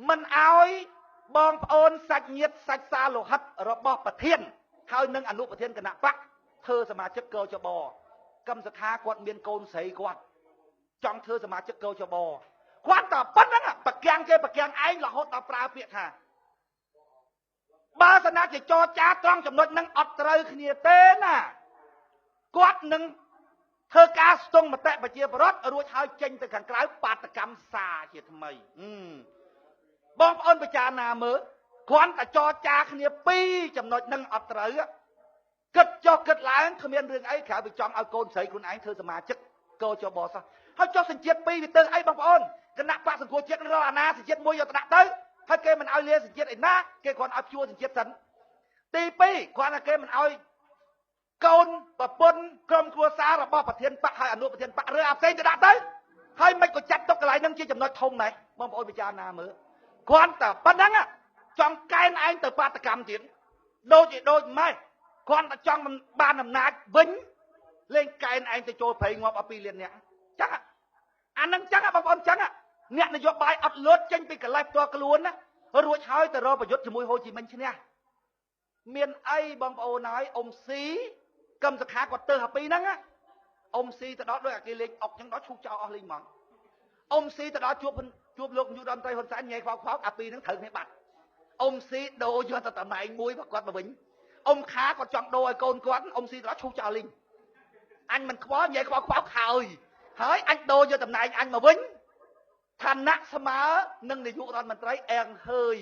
មិនឲ្យបងប្អូនសាច់ញាតិសាច់សាលោហិតរបស់ប្រធានហើយនឹងអនុប្រធានគណៈបកធ្វើសមាជិកកចបកម្មសខាគាត់មានកូនស្រីគាត់ចង់ធ្វើសមាជិកកចបគាត់តែប៉ុណ្្នឹងប្រកាំងគេប្រកាំងឯងរហូតដល់ប្រើពាក្យថាបើសិនជាចរចាត្រង់ចំណុចហ្នឹងអត់ត្រូវគ្នាទេណាគាត់នឹងធ្វើការស្ទង់មតិប្រជាពលរដ្ឋរួចហើយចេញទៅខាងក្រៅបាតកម្មសាជាថ្មីបងប្អូនពិចារណាមើលគ្រាន់តែចរចាគ្នាពីរចំណុចហ្នឹងអត់ត្រូវគិតចុះគិតឡើងគ្មានរឿងអីក្រៅពីចង់ឲ្យកូនស្រីខ្លួនឯងធ្វើសមាជិកកចបសោះហើយចុះសញ្ជាតិពីរវាទៅអីបងប្អូនគណៈបកសង្គ្រោះជាតិរាល់អាណាសញ្ជាតិមួយយកទៅដាក់ទៅហើយគេមិនឲ្យលាសញ្ជាតិឯណាគេគ្រាន់ឲ្យជួសញ្ជាតិសិនទី2គ្រាន់តែគេមិនឲ្យកូនប្រពន្ធក្រុមគ្រួសាររបស់ប្រធានបកហើយអនុប្រធានបកឬអាផ្សេងទៅដាក់ទៅហើយមិនក៏ចាត់ទុកកន្លែងហ្នឹងជាចំណុចធំដែរបងប្អូនពិចារណាមើលគ្រាន់តែប៉ុណ្្នឹងចង់កែនឯងទៅបាតកម្មទៀតដូចជាដូចម៉េចគ្រាន់តែចង់បានអំណាចវិញលេងកែនឯងទៅចូលព្រៃងាប់អស់2លានអ្នកចឹងអានឹងចឹងបងប្អូនចឹងអ្នកនយោបាយអត់លត់ចេញពីកលេសផ្ទាល់ខ្លួនណារួចហើយទៅរកប្រយុទ្ធជាមួយហូជីមិញឈ្នះមានអីបងប្អូនហើយអ៊ំស៊ីកម្មសខាគាត់ទៅអាពីរហ្នឹងអ៊ំស៊ីទៅដល់ដូចអាគេលេងអុកចឹងដល់ឈូសចោលអស់លេងហ្មងអ៊ំស៊ីទៅដល់ជួបលោកនាយករដ្ឋមន្ត្រីហ៊ុនសែនញ៉ៃខ្វោកខ្វោកអាពីរហ្នឹងត្រូវគ្នាបាត់អ៊ំស៊ីដូរយកទៅតំណែងមួយរបស់គាត់មកវិញអ៊ំខាគាត់ចង់ដូរឲ្យកូនគាត់អ៊ំស៊ីទៅដល់ឈូសចោលលេងអញមិនខ្វល់ញ៉ៃខ្វោកខ្វោកហើយហើយអញដូរយកតំណែងអញមកវិញឋានៈស្មើនឹងនាយករដ្ឋមន្ត្រីអែងហើយ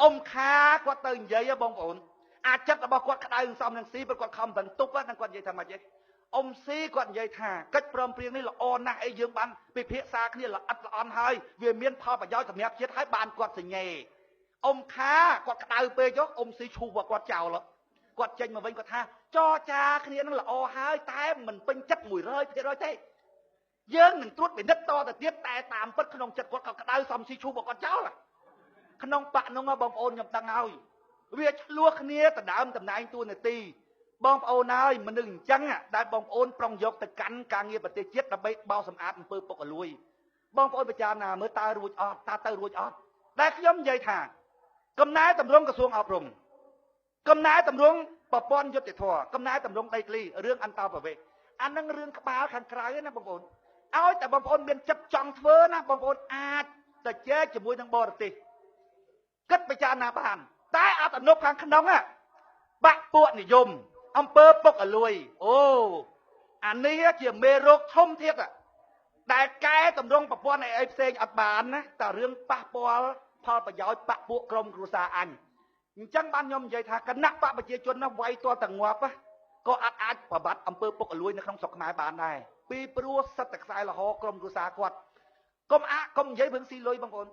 អ៊ំខាគាត់ទៅនិយាយបងប្អូនអាចិត្តរបស់គាត់ក្តៅសំនឹងស៊ីព្រោះគាត់ខំបន្ទប់ហ្នឹងគាត់និយាយថាម៉េចទេអ៊ំស៊ីគាត់និយាយថាកិច្ចព្រមព្រៀងនេះល្អណាស់អីយើងបានពិភាក្សាគ្នាល្អិតល្អន់ហើយវាមានផលប្រយោជន៍សម្រាប់ជាតិហើយបានគាត់សញ្ញេអ៊ំខាគាត់ក្តៅពេកចុះអ៊ំស៊ីឈូសគាត់ចោលគាត់ចេញមកវិញគាត់ថាចរចាគ្នានឹងល្អហើយតែមិនពេញចិត្ត100%ទេយើងនឹងត្រួតពិនិត្យតទៅទៀតតែតាមពិតក្នុងចិត្តគាត់ក៏ក្តៅសំស៊ីឈូសគាត់ចោលក្នុងបាក់នោះបងប្អូនខ្ញុំដឹងហើយវាឆ្លោះគ្នាដណ្ដើមតំណែងតួនាទី បងប្អូនហើយមនុស្សអញ្ចឹងដែលបងប្អូនប្រុងយកទៅកាន់ការងារប្រទេសជាតិដើម្បីបោសសម្អាតអំពើពុករលួយបងប្អូនពិចារណាមើលតើរួចអត់តើទៅរួចអត់ដែលខ្ញុំនិយាយថាកំណែតម្រង់ក្រសួងអប់រំកំណែតម្រង់ប្រព័ន្ធយុត្តិធម៌កំណែតម្រង់ដីធ្លីរឿងអន្តោប្រវេសន៍អានឹងរឿងក្បាលខាងក្រៅណាបងប្អូនឲ្យតែបងប្អូនមានចិត្តចង់ធ្វើណាបងប្អូនអាចទៅជែកជាមួយនឹងបរទេសគិតពិចារណាបានតែអត្តនុខាងក្នុងបាក់ពួកនិយមអំពើពុករលួយអូអានេះជាមេរោគធំទៀតដែលកែតម្រង់ប្រព័ន្ធអីផ្សេងអត់បានណាតែរឿងប៉ះពាល់ផលប្រយោជន៍បាក់ពួកក្រុមគ្រួសារអញអញ្ចឹងបានខ្ញុំនិយាយថាគណៈបកប្រជាជនណាវាយទាល់តែងាប់ក៏អត់អាចប្របាត់អំពើពុករលួយនៅក្នុងស្រុកខ្មែរបានដែរពីព្រោះសិតតែខ្សែលហក្រុមគ្រួសារគាត់កុំកុំនិយាយរឿងស៊ីលុយបងប្អូន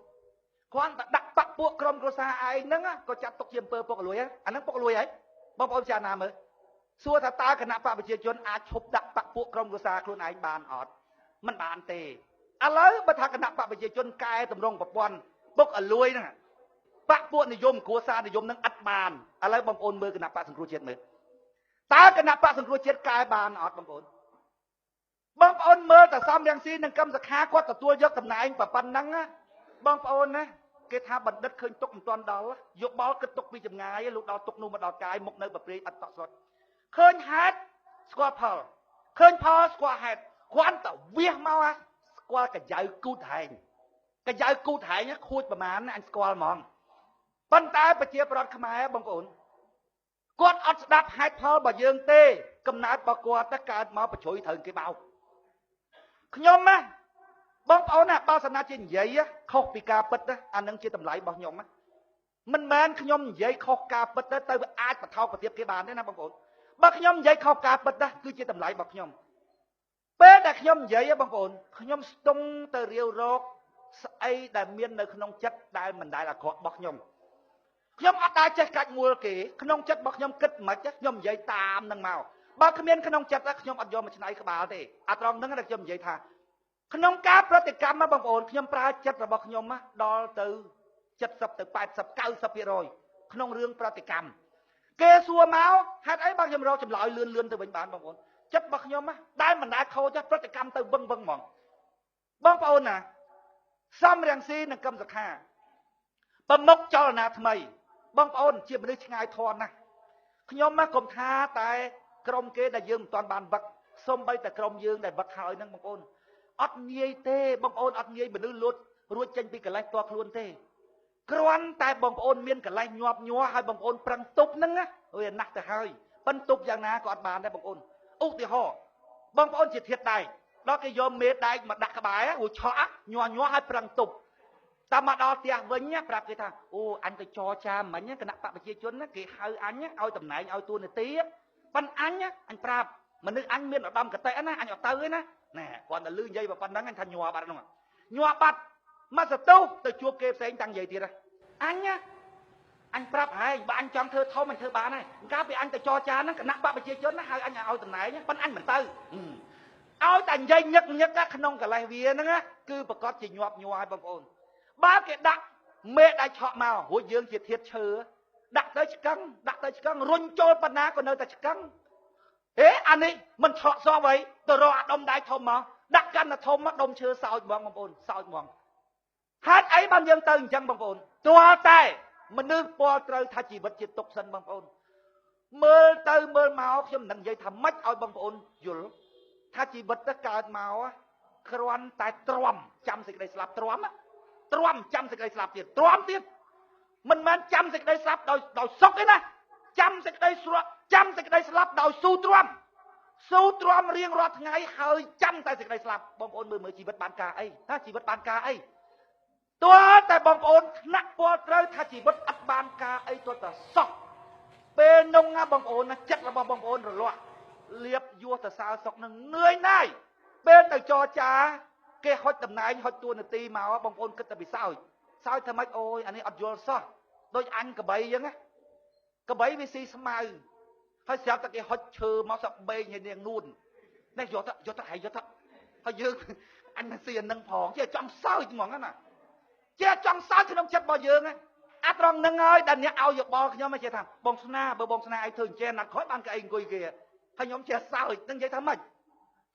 គ្រាន់តែដាក់បាក់ពួកក្រុមគ្រួសារឯងហ្នឹងក៏ចាត់ទុកជាអំពើពុករលួយអាហ្នឹងពុករលួយហើយបងប្អូនចាណាមើលសួរថាតើគណៈបកប្រជាជនអាចឈប់ដាក់បាក់ពួកក្រុមគ្រួសារខ្លួនឯងបានអត់មិនបានទេឥឡូវបើថាគណៈបកប្រជាជនកែតម្រង់ប្រព័ន្ធពុករលួយហ្នឹងបាក់ពួកនិយមគ្រួសារនិយមនឹងអត់បានឥឡូវបងប្អូនមើលគណៈបកសង្គ្រោះជាតិមើលតើគណៈបកសង្គ្រោះជាតិកែបានអត់បងប្អូនបងប្អូនមើលតែសំរងស៊ីនិងកឹមសុខាគាត់ទទួលយកតំណែងប៉ុណ្ណឹងបងប្អូនណាគេថាបណ្ឌិតឃើញទុកមិនទាន់ដល់យោបល់គិតទុកពីចម្ងាយលោកដល់ទុកនោះមកដល់កាយមុខនៅប្រព្រៃអត់តក់ស្លុតឃើញហេតុស្គាល់ផលឃើញផលស្គាល់ហេតុគ្រាន់តែវាសមកស្គាល់កញ្ចៅគូតហែងកញ្ចៅគូតហែងខួចប្រមាណអញស្គាល់ហ្មងប៉ុន្តែប្រជាប្រដ្ឋខ្មែរបងប្អូនគាត់អត់ស្ដាប់ហេតុផលរបស់យើងទេកំណើតរបស់គាត់ទៅកើតមកប្រជ្រុយត្រូវគេបោកខ្ញុំណាបងប្អូនណាបើសិនណាជានិយាយខុសពីការពិតអានឹងជាតម្លៃរបស់ខ្ញុំណាមិនមែនខ្ញុំនិយាយខុសការពិតទៅអាចបថោកប្រទៀបគេបានទេណាបងប្អូនបើខ្ញុំនិយាយខុសការពិតគឺជាតម្លៃរបស់ខ្ញុំពេលដែលខ្ញុំនិយាយបងប្អូនខ្ញុំស្ទង់ទៅរាវរកស្អីដែលមាននៅក្នុងចិត្តដែលមិនដែលអាក្រក់របស់ខ្ញុំខ្ញុំអត់ដែលចេះកាច់មួលគេក្នុងចិត្តរបស់ខ្ញុំគិតមិនខ្ញុំនិយាយតាមនឹងមកបើគ្មានក្នុងចិត្តខ្ញុំអត់យកមកឆ្នៃក្បាលទេអាត្រង់ហ្នឹងដែលខ្ញុំនិយាយថាក្នុងការប្រតិកម្មបងប្អូនខ្ញុំប្រើចិត្តរបស់ខ្ញុំដល់ទៅ70ទៅ80 90%ក្នុងរឿងប្រតិកម្មគេសួរមកហេតុអីបើខ្ញុំរកចម្លើយលឿនលឿនទៅវិញបានបងប្អូនចិត្តរបស់ខ្ញុំដែលមិនដែលខូចប្រតិកម្មទៅវឹងវឹងហ្មងបងប្អូនណាសំរងស៊ីនិងកឹមសុខាប្រមុខចលនាថ្មីបងប្អូនជាមនុស្សឆ្ងាយធនណាស់ខ្ញុំណាកុំថាតែក្រុមគេដែលយើងមិនទាន់បានវឹកសូម្បីតែក្រុមយើងដែលវឹកហើយហ្នឹងបងប្អូនអត់ងាយទេបងប្អូនអត់ងាយមនុស្សលួចរួចចេញពីកលេសផ្ទាល់ខ្លួនទេគ្រាន់តែបងប្អូនមានកលេសញាប់ញ័រហើយបងប្អូនប្រឹងទប់ហ្នឹងណាវាណាស់ទៅហើយប៉ុន្តែទប់យ៉ាងណាក៏អត់បានដែរបងប្អូនឧទាហរណ៍បងប្អូនជាធាតុដែកដល់គេយកមេដែកមកដាក់ក្បែររួចឆក់ញ័រញ័រហើយប្រឹងទប់តាមមកដល់ផ្ទះវិញប្រាប់គេថាអូអញទៅចរចាមិញគណៈបកប្រជាជនគេហៅអញឲ្យតំណែងឲ្យតួនាទីប៉ុន្តែអញប្រាប់មនុស្សអញមានឧត្តមគតិណាអញអត់ទៅទេណាណែគាត់តែលឺនិយាយប៉ុណ្ណឹងអញថាញ័របាត់ហ្នឹងញ័របាត់មកសតុះទៅជួបគេផ្សេងតាំងនិយាយទៀតអញអញប្រាប់ហើយបើអញចង់ធ្វើធំអញធ្វើបានហើយកាលពីអញទៅចរចាហ្នឹងគណៈបកប្រជាជនណាហៅអញឲ្យតំណែងប៉ុន្តែអញមិនទៅឲ្យតែនិយាយញឹកញឹកក្នុងកលេសវាហ្នឹងគឺប្រកាសជាញាប់ញ័រហើយបងប្អូនបើគេដាក់មេដៃឆក់មករួចយើងជាធាតឈើដាក់ទៅឆ្កឹងដាក់ទៅឆ្កឹងរុញចូលប៉ុណ្ណាក៏នៅតែឆ្កឹងហេអានេះមិនឆក់សោះអីទៅរកអាដុំដៃធំមកដាក់កាន់តែធំមកដុំឈើសោចហ្មងបងប្អូនសោចហ្មងហេតុអីបានយើងទៅអញ្ចឹងបងប្អូនទាល់តែមនុស្សពលត្រូវថាជីវិតជាទុកសិនបងប្អូនមើលទៅមើលមកខ្ញុំមិនដឹងនិយាយថាម៉េចឲ្យបងប្អូនយល់ថាជីវិតទៅកើតមកគ្រាន់តែទ្រាំចាំសេចក្តីស្លាប់ទ្រាំទ្រាំចាំសេចក្តីស្លាប់ទៀតទ្រាំទៀតមិនមែនចាំសេចក្តីស្លាប់ដោយសុខទេណាចាំសេចក្តីស្លាប់ចាំសេចក្តីស្លាប់ដោយស៊ូទ្រាំស៊ូទ្រាំរៀងរាល់ថ្ងៃហើយចាំតែសេចក្តីស្លាប់បងប្អូនមើលមើលជីវិតបានការអីថាជីវិតបានការអីទាល់តែបងប្អូនថ្នាក់ពលត្រូវថាជីវិតអត់បានការអីទាល់តែសោះពេលនោះណាបងប្អូនណាចិត្តរបស់បងប្អូនរលាស់លៀបយោះទៅសើសុកនឹងនឿយណាយពេលទៅចរចាគេហុចតំណែងហុចតួនាទីមកបងប្អូនគិតតែពីសើចសើចធ្វើម៉េចអូយអានេះអត់យល់សោះដូចអញកបីអញ្ចឹងណាកបីវាស៊ីស្មៅហើយស្រាប់តែគេហុចឈើមកសក់បេងឲ្យនាងនួននេះយកទៅយកទៅហើយយកទៅហើយយើងអញមិនស៊ីអានឹងផងជាចង់សើចហ្មងណាជាចង់សើចក្នុងចិត្តរបស់យើងណា អាត្រង់នឹងហើយដែលអ្នកឲ្យយោបល់ខ្ញុំចេះថាបងស្នាបើបងស្នាឯងធ្វើអញ្ចឹងណាត់ក្រោយបានគេឯងអង្គុយគេហើយខ្ញុំចេះសើចនឹងនិយាយថាម៉េច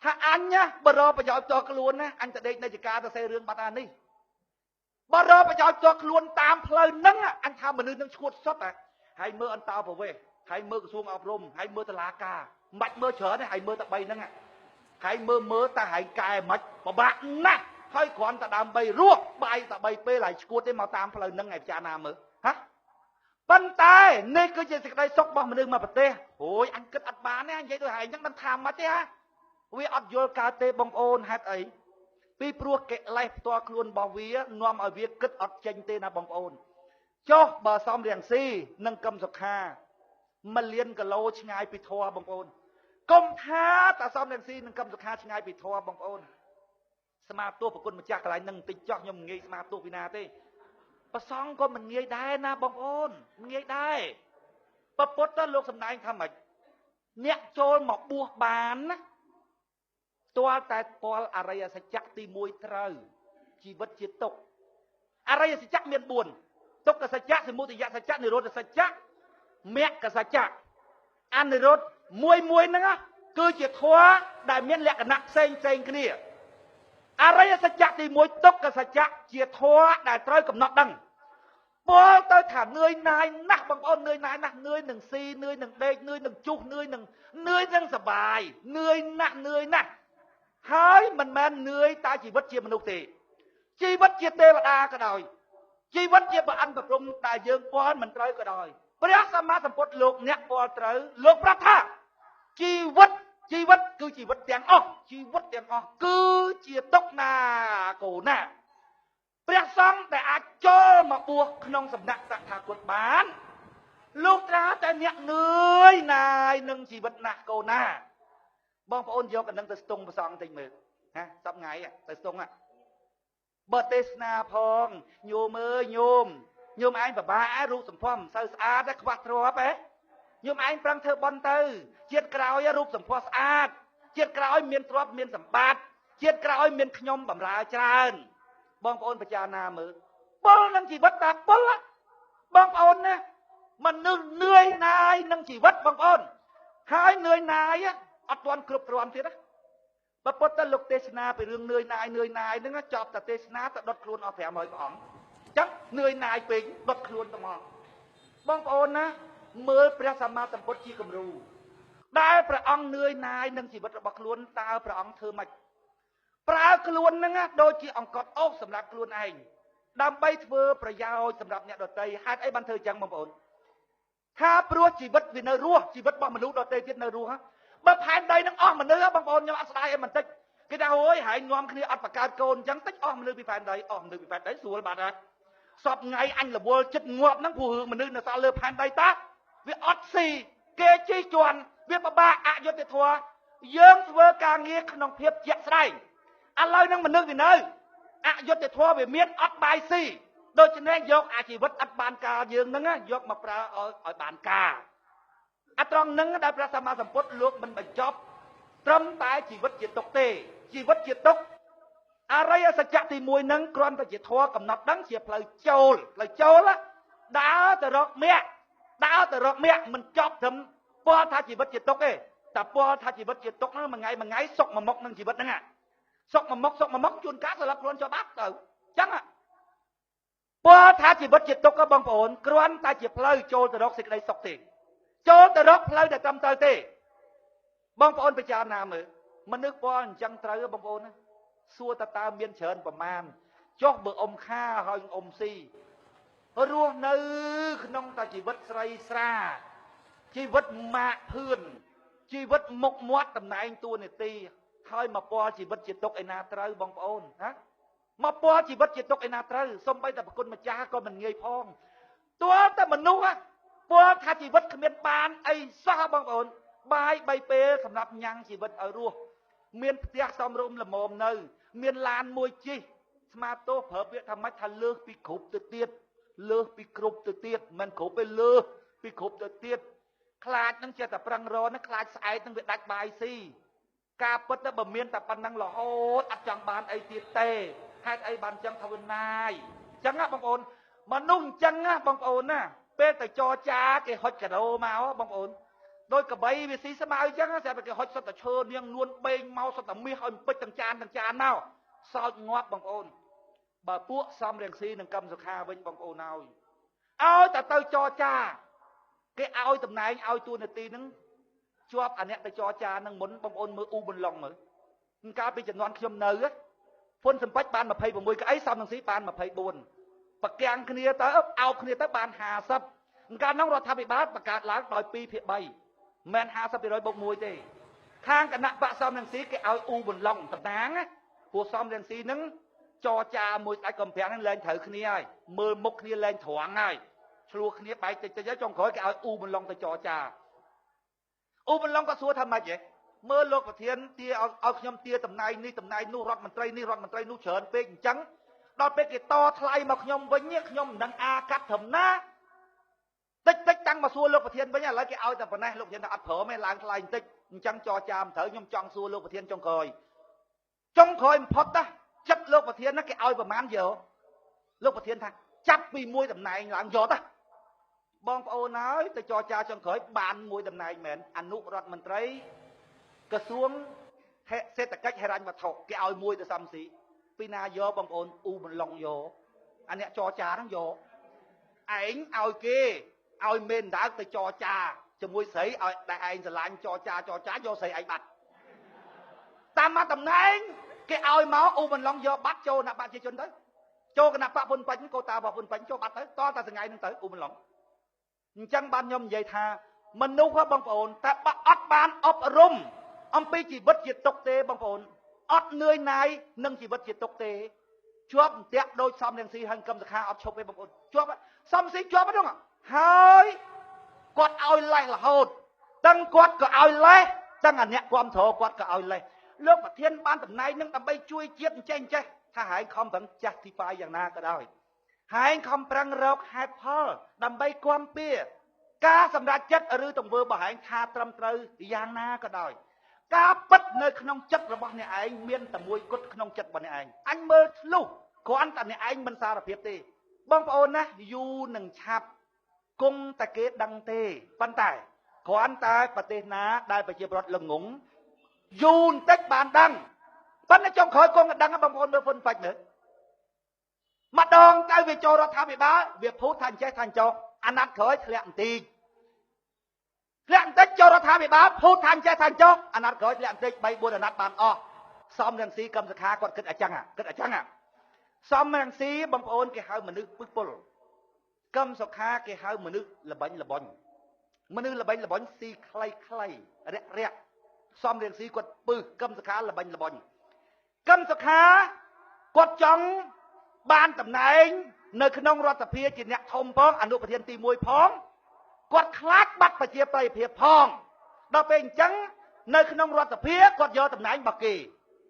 ថាអញណាបើរកប្រយោជន៍ផ្ទាល់ខ្លួនណាអញទៅដេកនៅចកាទៅសេរឿងបាត់អានេះបើរកប្រយោជន៍ផ្ទាល់ខ្លួនតាមផ្លូវហ្នឹងអញថាមនុស្សនឹងឈួតសុទ្ធហើយមើលអន្តោប្រវេសន៍ហើយមើលក្រសួងអប់រំហើយមើលតុលាការមិនបាច់មើលច្រើនទេហើយមើលតែ3ហ្នឹងហើយមើលតែហើយកែមិនពិបាកណាស់ហើយគ្រាន់តែដើម្បីរស់បាយតែ3ពេលហើយឈួតទេមកតាមផ្លូវហ្នឹងឯងពិចារណាមើលហាប៉ុន្តែនេះគឺជាសេចក្តីសុខរបស់មនុស្សមួយប្រទេសអូយអញគិតអត់បានទេអញនិយាយដូចហែងហ្នឹងមិនថាម៉េចទេហាវាអត់យល់កើតទេបងអូនហេតុអីពីព្រោះកិលេសផ្ទាល់ខ្លួនរបស់វានាំឲ្យវាគិតអត់ចេញទេណាបងប្អូនចុះបើសំរៀងស៊ីនិងកឹមសុខា1លានគីឡូឆ្ងាយពីធម៌បងប្អូនកុំថាតាសំរៀងស៊ីនិងកឹមសុខាឆ្ងាយពីធម៌បងប្អូនស្មាទោសប្រគុណម្ចាស់កន្លែងនឹងបន្តិចចោះខ្ញុំងាយស្មាទោសពីណាទេប្រសងក៏មិនងាយដែរណាបងប្អូនមិនងាយដែរពពុទ្ធលោកសំដែងថាម៉េចអ្នកចូលមកបួសបានណាទាល់តែពលអរិយសច្ចៈទី1ត្រូវជីវិតជាទុក្ខអរិយសច្ចៈមាន4ទុក្ខសច្ចៈសមុទយសច្ចៈនិរោធសច្ចៈមគ្គសច្ចៈអនិរោធមួយមួយហ្នឹងគឺជាធម៌ដែលមានលក្ខណៈផ្សេងផ្សេងគ្នាអរិយសច្ចៈទី1ទុក្ខសច្ចៈជាធម៌ដែលត្រូវកំណត់ដឹងពលទៅថានឿយណាយណាស់បងប្អូននឿយណាយណាស់នឿយនឹងស៊ីនឿយនឹងដេកនឿយនឹងជុះនឿយនឹងសបាយនឿយណាស់នឿយណាស់ហើយមិនមែននឿយតែជីវិតជាមនុស្សទេជីវិតជាទេវតាក៏ដោយជីវិតជាប្រអិនប្រព្រំដែលយើងពលមិនត្រូវក៏ដោយព្រះសម្មាសម្ពុទ្ធលោកអ្នកពលត្រូវលោកប្រាប់ថាជីវិតគឺជីវិតទាំងអស់ជីវិតទាំងអស់គឺជាទុក្ខណាកូណាព្រះសង្ឃដែលអាចចូលមកបួសក្នុងសំណាក់តថាគតបានលោកត្រាតែអ្នកនឿយណាយនឹងជីវិតណាស់កូណាបងប្អូនយកអានឹងទៅស្ទង់ព្រះសង្ឃតិចមើលណាសប្ងៃទៅស្ទង់បើទេសនាផងញោមអើយញោមឯងពិបាករូបសម្ផស្សមិនសូវស្អាតទេខ្វះទ្រព្យហ៎ញោមឯងប្រឹងធ្វើបន់ទៅជាតិក្រោយរូបសម្ផស្សស្អាតជាតិក្រោយមានទ្រព្យមានសម្បត្តិជាតិក្រោយមានខ្ញុំបំរើច្រើនបងប្អូនពិចារណាមើលពលនឹងជីវិតតាពលបងប្អូនណាមនុស្សនឿយណាយនឹងជីវិតបងប្អូនហើយនឿយណាយអត់ទាន់គ្រប់គ្រាន់ទៀតណាបើពុទ្ធទៅលោកទេសនាពីរឿងនឿយណាយហ្នឹងចប់តែទេសនាទៅដុតខ្លួនអស់500ព្រះអង្គអញ្ចឹងនឿយណាយពេកដុតខ្លួនទៅមកបងប្អូនណាមើលព្រះសម្មាសម្ពុទ្ធជាគំរូដែលព្រះអង្គនឿយណាយនឹងជីវិតរបស់ខ្លួនតើព្រះអង្គធ្វើម៉េចប្រើខ្លួនហ្នឹងដូចជាអង្កត់អូសសម្រាប់ខ្លួនឯងដើម្បីធ្វើប្រយោជន៍សម្រាប់អ្នកដទៃហេតុអីបានធ្វើអញ្ចឹងបងប្អូនថាព្រោះជីវិតវានៅរស់ជីវិតរបស់មនុស្សដទៃទៀតនៅរស់បើផែនដីនឹងអស់មនុស្សបងប្អូនខ្ញុំអត់ស្ដាយអីបន្តិចគេថាអូយហែងនាំគ្នាអត់បង្កើតកូនអញ្ចឹងតិចអស់មនុស្សពីផែនដីអស់មនុស្សពីផែនដីស្រួលបាត់ហើយសពថ្ងៃអញរវល់ចិត្តងាប់ហ្នឹងព្រោះរឿងមនុស្សនៅសល់លើផែនដីតាវាអត់ស៊ីគេជិះជាន់វាពិបាកអយុត្តិធម៌យើងធ្វើការងារក្នុងភាពជាក់ស្ដែងឥឡូវហ្នឹងមនុស្សវានៅអយុត្តិធម៌វាមានអត់បាយស៊ីដូច្នេះយកអាជីវិតអត់បានការយើងហ្នឹងយកមកប្រើឲ្យបានការអាត្រង់ហ្នឹងដែលព្រះសម្មាសម្ពុទ្ធលោកមិនបញ្ចប់ត្រឹមតែជីវិតជាទុក្ខទេជីវិតជាទុក្ខអរិយសច្ចៈទី1ហ្នឹងគ្រាន់តែជាធម៌កំណត់ដឹងជាផ្លូវចូលដើរទៅរកមគ្គដើរទៅរកមគ្គមិនចប់ត្រឹមពលថាជីវិតជាទុក្ខទេតែពលថាជីវិតជាទុក្ខហ្នឹងមួយថ្ងៃសុខមួយមុខនឹងជីវិតហ្នឹងសុខមួយមុខជួនកាលស្លាប់ខ្លួនចុះបាត់ទៅអញ្ចឹងពលថាជីវិតជាទុក្ខបងប្អូនគ្រាន់តែជាផ្លូវចូលទៅរកសេចក្តីសុខទេចូលទៅរកផ្លូវដែលត្រឹមត្រូវទេបងប្អូនពិចារណាមើលមនុស្សពលអញ្ចឹងត្រូវបងប្អូនណាសួរតើមានច្រើនប្រមាណចុះបើអ៊ំខាហើយអ៊ំស៊ីរស់នៅក្នុងតែជីវិតស្រីស្រាជីវិតម៉ាកភឿនជីវិតមុខមាត់តំណែងតួនាទីហើយមកពលជីវិតជាទុកឯណាត្រូវបងប្អូនណាមកពលជីវិតជាទុកឯណាត្រូវសំបីតែប្រគុណម្ចាស់ក៏មិនងាយផងទាល់តែមនុស្សពលថាជីវិតគ្មានបានអីសោះបងប្អូនបាយ3ពេលសម្រាប់ញ៉ាំងជីវិតឲ្យរស់មានផ្ទះសមរម្យល្មមនៅមានឡានមួយជិះស្មាទោសប្រើពាក្យថាម៉េចថាលើសពីគ្រប់ទៅទៀតលើសពីគ្រប់ទៅទៀតមិនគ្រប់ទេលើសពីគ្រប់ទៅទៀតខ្លាចនឹងចេះតែប្រឹងរនឹងខ្លាចស្អែកនឹងវាដាច់បាយស៊ីការពិតទៅបើមានតែប៉ុណ្ណឹងរហូតអត់ចង់បានអីទៀតទេហេតុអីបានចឹងថាវាណាយអញ្ចឹងណាបងប្អូន មនុស្សអញ្ចឹងណាបងប្អូនណាពេលទៅចរចាគេហុចកាដូមកបងប្អូនដោយកបីវាស៊ីស្មៅអញ្ចឹងស្រាប់តែគេហុចសុទ្ធតែឈើនាងនួនបេងមកសុទ្ធតែមាសឲ្យពេជ្រទាំងចានទាំងចានមកសោចងាប់បងប្អូនបើពួកសំរងស៊ីនិងកឹមសុខាវិញបងប្អូនឲ្យតែទៅចរចាគេឲ្យតំណែងឲ្យតួនាទីនឹងជាប់អាអ្នកទៅចរចានឹងមុនបងប្អូនមើលអ៊ូប៊ុនឡុងមើលកាលពីចំនួនខ្ញុំនៅហ៊ុនសំពេចបាន26កៅអីសំរងស៊ីបាន24ប្រកាំងគ្នាទៅអោបគ្នាទៅបាន50កាលនោះរដ្ឋាភិបាលបង្កើតឡើងដោយ2/3មិន50%បូក1ទេខាងគណៈបកសំរងស៊ីគេឲ្យអ៊ូប៊ុនឡុងតំណាងព្រោះសំរងស៊ីនឹងចរចាមួយស្ដេចកំប្រាំងនឹងលែងត្រូវគ្នាហើយមើលមុខគ្នាលែងត្រង់ហើយឆ្លោះគ្នាបែកតិចតិចចុងក្រោយគេឲ្យអ៊ូប៊ុនឡុងទៅចរចាអ៊ូប៊ុនឡុងក៏សួរថាម៉េចហ៎មើលលោកប្រធានទាឲ្យខ្ញុំទាតំណែងនេះតំណែងនោះរដ្ឋមន្ត្រីនេះរដ្ឋមន្ត្រីនោះច្រើនពេកអញ្ចឹងដល់ពេលគេតថ្លៃមកខ្ញុំវិញខ្ញុំមិនដឹងអាកាត់ត្រឹមណាតិចតិចតាំងមកសួរលោកប្រធានវិញឥឡូវគេឲ្យតែប៉ុណ្ណេះលោកប្រធានថាអត់ព្រមទេឡើងថ្លៃបន្តិចអញ្ចឹងចរចាមិនត្រូវខ្ញុំចង់សួរលោកប្រធានចុងក្រោយចុងក្រោយបំផុតណាចិត្តលោកប្រធានណាគេឲ្យប្រមាណយកលោកប្រធានថាចាប់ពីមួយតំណែងឡើងយកទៅបងប្អូនហើយទៅចរចាចុងក្រោយបានមួយតំណែងមែនអនុរដ្ឋមន្ត្រីក្រសួងសេដ្ឋកិច្ចហិរញ្ញវត្ថុគេឲ្យមួយទៅសំស៊ីពីណាយកបងប្អូនអ៊ូបន្លងយកអាអ្នកចរចាហ្នឹងយកឯងឲ្យគេឲ្យមេនដើកទៅចរចាជាមួយស្រីឲ្យតែឯងស្រឡាញ់ចរចាចរចាយកស្រីឯងបាត់តាមមកតំណែងគេឲ្យមកអ៊ូបន្លងយកបាត់ចូលគណៈបព្វជិជនទៅចូលគណៈបព្វពុនពេញកូតាបព្វពុនពេញចូលបាត់ទៅតតែថ្ងៃហ្នឹងទៅអ៊ូបន្លងអញ្ចឹងបានខ្ញុំនិយាយថាមនុស្សហ៎បងប្អូនតែបើអត់បានអប់រំអំពីជីវិតជាទុកទេបងប្អូនអត់នឿយណាយនឹងជីវិតជាទុកទេជាប់អន្ទាក់ដូចសំរងស៊ីហើយកឹមសុខាអត់ឈប់ទេបងប្អូនជាប់សំស៊ីជាប់ហ្នឹងហើយគាត់ឲ្យលេះរហូតទាំងគាត់ក៏ឲ្យលេះទាំងអាអ្នកគាំទ្រគាត់ក៏ឲ្យលេះលោកប្រធានបានតំណែងនឹងដើម្បីជួយជាតិអញ្ចេះអញ្ចេះថាហែងខំប្រឹងចាស់ទីហ្វាយយ៉ាងណាក៏ដោយហែងខំប្រឹងរកហេតុផលដើម្បីគាំពៀការសម្រេចចិត្តឬទង្វើរបស់ហែងថាត្រឹមត្រូវយ៉ាងណាក៏ដោយការពិតនៅក្នុងចិត្តរបស់អ្នកឯងមានតែមួយគត់ក្នុងចិត្តរបស់អ្នកឯងអញមើលធ្លុះគ្រាន់តែអ្នកឯងមិនសារភាពទេបងប្អូនណាយូរនឹងឆាប់គង់តែគេដឹងទេប៉ុន្តែគ្រាន់តែប្រទេសណាដែលប្រជាពលរដ្ឋល្ងងយូរបន្តិចបានដឹងប៉ុន្តែចុងក្រោយគង់តែដឹងបងប្អូនមើលហ្វុនបាច់មើលម្ដងទៅវាចូលរដ្ឋាភិបាលវាភូតថាអញ្ចេះថាអញ្ចោះអាណត្តិក្រោយធ្លាក់បន្តិចធ្លាក់បន្តិចចូលរដ្ឋាភិបាលភូតថាអញ្ចេះថាអញ្ចោះអាណត្តិក្រោយធ្លាក់បន្តិច3 4អាណត្តិបានអស់សំរងស៊ីកឹមសុខាគាត់គិតអញ្ចឹងគិតអញ្ចឹងសំរងស៊ីបងប្អូនគេហៅមនុស្សពឹសពុលកឹមសុខាគេហៅមនុស្សល្បាញ់ល្បាញ់មនុស្សល្បាញ់ល្បាញ់ស៊ីខ្លីខ្លីរាក់រាក់សំរងស៊ីគាត់ពឹសកឹមសុខាល្បាញ់ល្បាញ់កឹមសុខាគាត់ចង់បានតំណែងនៅក្នុងរដ្ឋសភាជាអ្នកធំផងអនុប្រធានទី1ផងគាត់ខ្លាចបាត់ប្រជាប្រិយភាពផងដល់ពេលអញ្ចឹងនៅក្នុងរដ្ឋសភាគាត់យកតំណែងរបស់គេ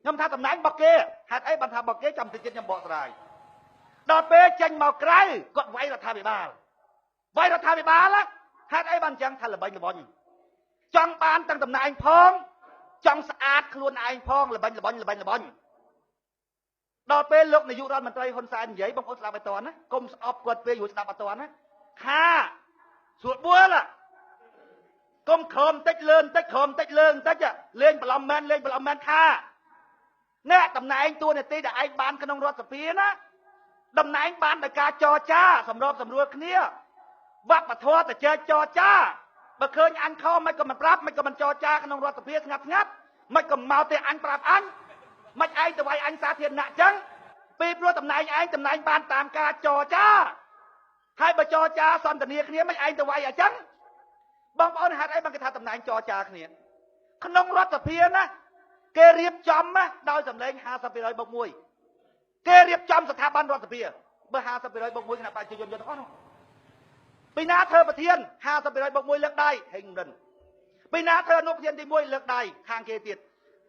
ខ្ញុំថាតំណែងរបស់គេហេតុអីបានថារបស់គេចាំតិចទៀតខ្ញុំបកស្រាយដល់ពេលចេញមកក្រៅគាត់វាយរដ្ឋាភិបាលវាយរដ្ឋាភិបាលហេតុអីបានអញ្ចឹងថាល្បាញ់ល្បាញ់ចង់បានទាំងតំណែងផងចង់ស្អាតខ្លួនឯងផងល្បាញ់ល្បាញ់ល្បាញ់ល្បាញ់ដល់ពេលលោកនាយករដ្ឋមន្ត្រីហ៊ុនសែននិយាយបងប្អូនស្ដាប់ឲ្យតន់ណាកុំស្អប់គាត់ពេករួចស្ដាប់អត់តន់ណាថាស្រួលបួលកុំក្រមតិចលឿនតិចក្រមតិចលឿនតិចលេងបន្លំមែនលេងបន្លំមែនថាអ្នកតំណែងតួនាទីដែលឯងបានក្នុងរដ្ឋសភាណាតំណែងបានដោយការចរចាសម្របសម្រួលគ្នាវប្បធម៌ទៅជែកចរចាបើឃើញអញខំមិនក៏មិនប្រាប់មិនក៏មិនចរចាក្នុងរដ្ឋសភាស្ងាត់ស្ងាត់មិនក៏មកទេអញប្រាប់អញមិនឯងទៅវាយអញសាធារណៈចឹងពីព្រោះតំណែងឯងតំណែងបានតាមការចរចាហើយបើចរចាសន្ទនាគ្នាមិនឯងទៅវាយអញ្ចឹងបងប្អូនហេតុអីបានគេថាតំណែងចរចាគ្នាក្នុងរដ្ឋសភាណាគេរៀបចំណាដោយសម្លេង 50% បូក1គេរៀបចំស្ថាប័នរដ្ឋសភាបើ 50% បូក1គណៈបព្វជិជនយកទាំងអស់នោះពីណាធ្វើប្រធាន 50% បូក1លើកដៃហេងរិនពីណាធ្វើអនុប្រធានទី1លើកដៃខាងគេទៀត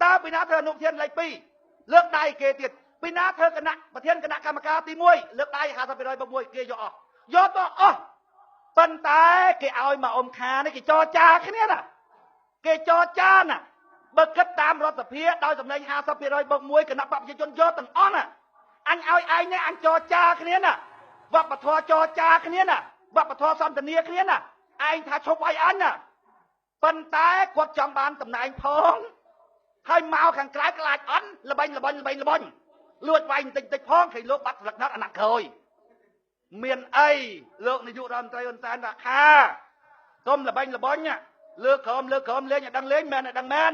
តើពីណាធ្វើអនុប្រធានលេខ2លើកដៃគេទៀតពីណាធ្វើគណៈប្រធានគណៈកម្មការទី1លើកដៃ 50% បូក1គេយកអស់យកទៅអស់ប៉ុន្តែគេឲ្យមកអ៊ំខានេះគេចរចាគ្នាណាគេចរចាណាបើគិតតាមរដ្ឋសភាដោយសម្លេង 50% បូក1គណៈបព្វជិជនយកទាំងអស់ណាអញឲ្យឯងនេះអញចរចាគ្នាណា វប្បធម៌ចរចាគ្នាណាវប្បធម៌សន្ទនាគ្នាណាឯងថាឈប់វាយអញណាប៉ុន្តែគាត់ចង់បានតំណែងផងហើយមកខាងក្រៅខ្លាចអន់ល្បែងល្បាញ់ល្បែងល្បាញ់លួចវាយបន្តិចតិចផងឃើញលោកបាត់ស្លឹកណត់អាណត្តិក្រោយមានអីលោកនាយករដ្ឋមន្ត្រីហ៊ុនសែនថាខាកុំល្បែងល្បាញ់លើក្រោមលើក្រោមលេងឲ្យដឹងលេងមែនឲ្យដឹងមែន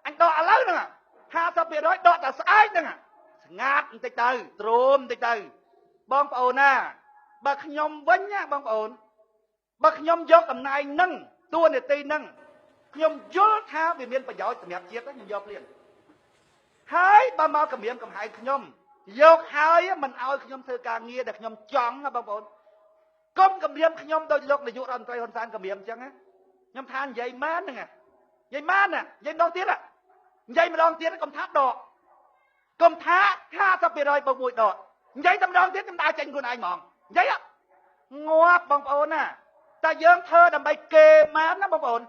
អញដកឥឡូវហ្នឹង50%ដកតែស្អែកហ្នឹងស្ងាត់បន្តិចទៅទ្រាំបន្តិចទៅបងប្អូនណាបើខ្ញុំវិញណាបងប្អូនបើខ្ញុំយកតំណែងហ្នឹងតួនាទីហ្នឹងខ្ញុំយល់ថាវាមានប្រយោជន៍សម្រាប់ជាតិខ្ញុំយកភ្លាមហើយបើមកគម្រាមកំហែងខ្ញុំយកហើយមិនឲ្យខ្ញុំធ្វើការងារដែលខ្ញុំចង់ណាបងប្អូនកុំគម្រាមខ្ញុំដោយលោកនាយករដ្ឋមន្ត្រីហ៊ុនសែនគម្រាមអញ្ចឹងណាខ្ញុំថានិយាយមែនហ្នឹងនិយាយមែនណានិយាយម្ដងទៀតនិយាយម្ដងទៀតកុំថាដកកុំថា50%បូក1ដកនិយាយតែម្ដងទៀតខ្ញុំដើរចេញខ្លួនឯងហ្មងនិយាយងាប់បងប្អូនណាតែយើងធ្វើដើម្បីគេមែនណាបងប្អូន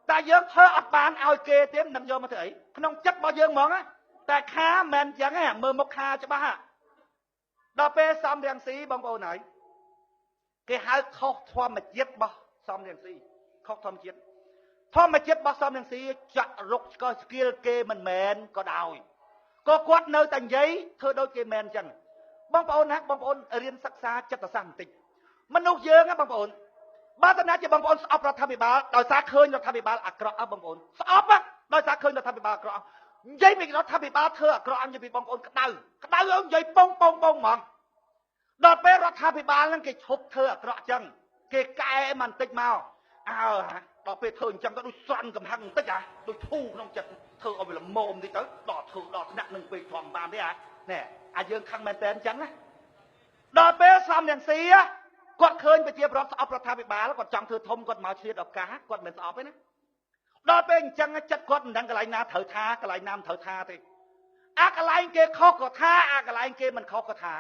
តែយើងធ្វើអត់បានឲ្យគេទេមិនដឹងយកមកធ្វើអីក្នុងចិត្តរបស់យើងហ្មងណាតែខាមិនអញ្ចឹងទេមើលមុខខាច្បាស់ដល់ពេលសំរងស៊ីបងប្អូនហើយគេហៅខុសធម្មជាតិរបស់សំរងស៊ីខុសធម្មជាតិធម្មជាតិរបស់សំរងស៊ីចាក់រុកឆ្កឹះឆ្កៀលគេមិនមែនក៏ដោយក៏គាត់នៅតែនិយាយធ្វើដូចគេមែនអញ្ចឹងបងប្អូនណាបងប្អូនរៀនសិក្សាចិត្តសាស្ត្របន្តិចមនុស្សយើងណាបងប្អូនបើតាណាជាបងប្អូនស្អប់រដ្ឋាភិបាលដោយសារឃើញរដ្ឋាភិបាលអាក្រក់អស់បងប្អូនស្អប់ដោយសារឃើញរដ្ឋាភិបាលអាក្រក់និយាយពីរដ្ឋាភិបាលធ្វើអាក្រក់អញនិយាយពីបងប្អូនក្តៅក្តៅនិយាយពងពងពងហ្មងដល់ពេលរដ្ឋាភិបាលហ្នឹងគេឈប់ធ្វើអាក្រក់អញ្ចឹងគេកែមិនបន្តិចមកអើដល់ពេលធ្វើអញ្ចឹងទៅដូចស្រន់កំហឹងបន្តិចហ่ะដូចធូរក្នុងចិត្តធ្វើឲ្យវាល្មមបន្តិចទៅដល់ធ្វើដល់ថ្នាក់នឹងពេកធំបានទេហ่ะណែអាយើងខឹងមែនតើអញ្ចឹងណាដល់ពេលសំរងស៊ីគាត់ឃើញប្រជាប្រដ្ឋស្អប់រដ្ឋាភិបាលគាត់ចង់ធ្វើធំគាត់មកឆ្លៀតឱកាសគាត់មិនស្អប់ទេណាដល់ពេលអញ្ចឹងចិត្តគាត់មិនដឹងកន្លែងណាត្រូវថាកន្លែងណាមិនត្រូវថាទេអាកន្លែងគេខុសក៏ថាអាកន្លែងគេមិនខុសក៏ថា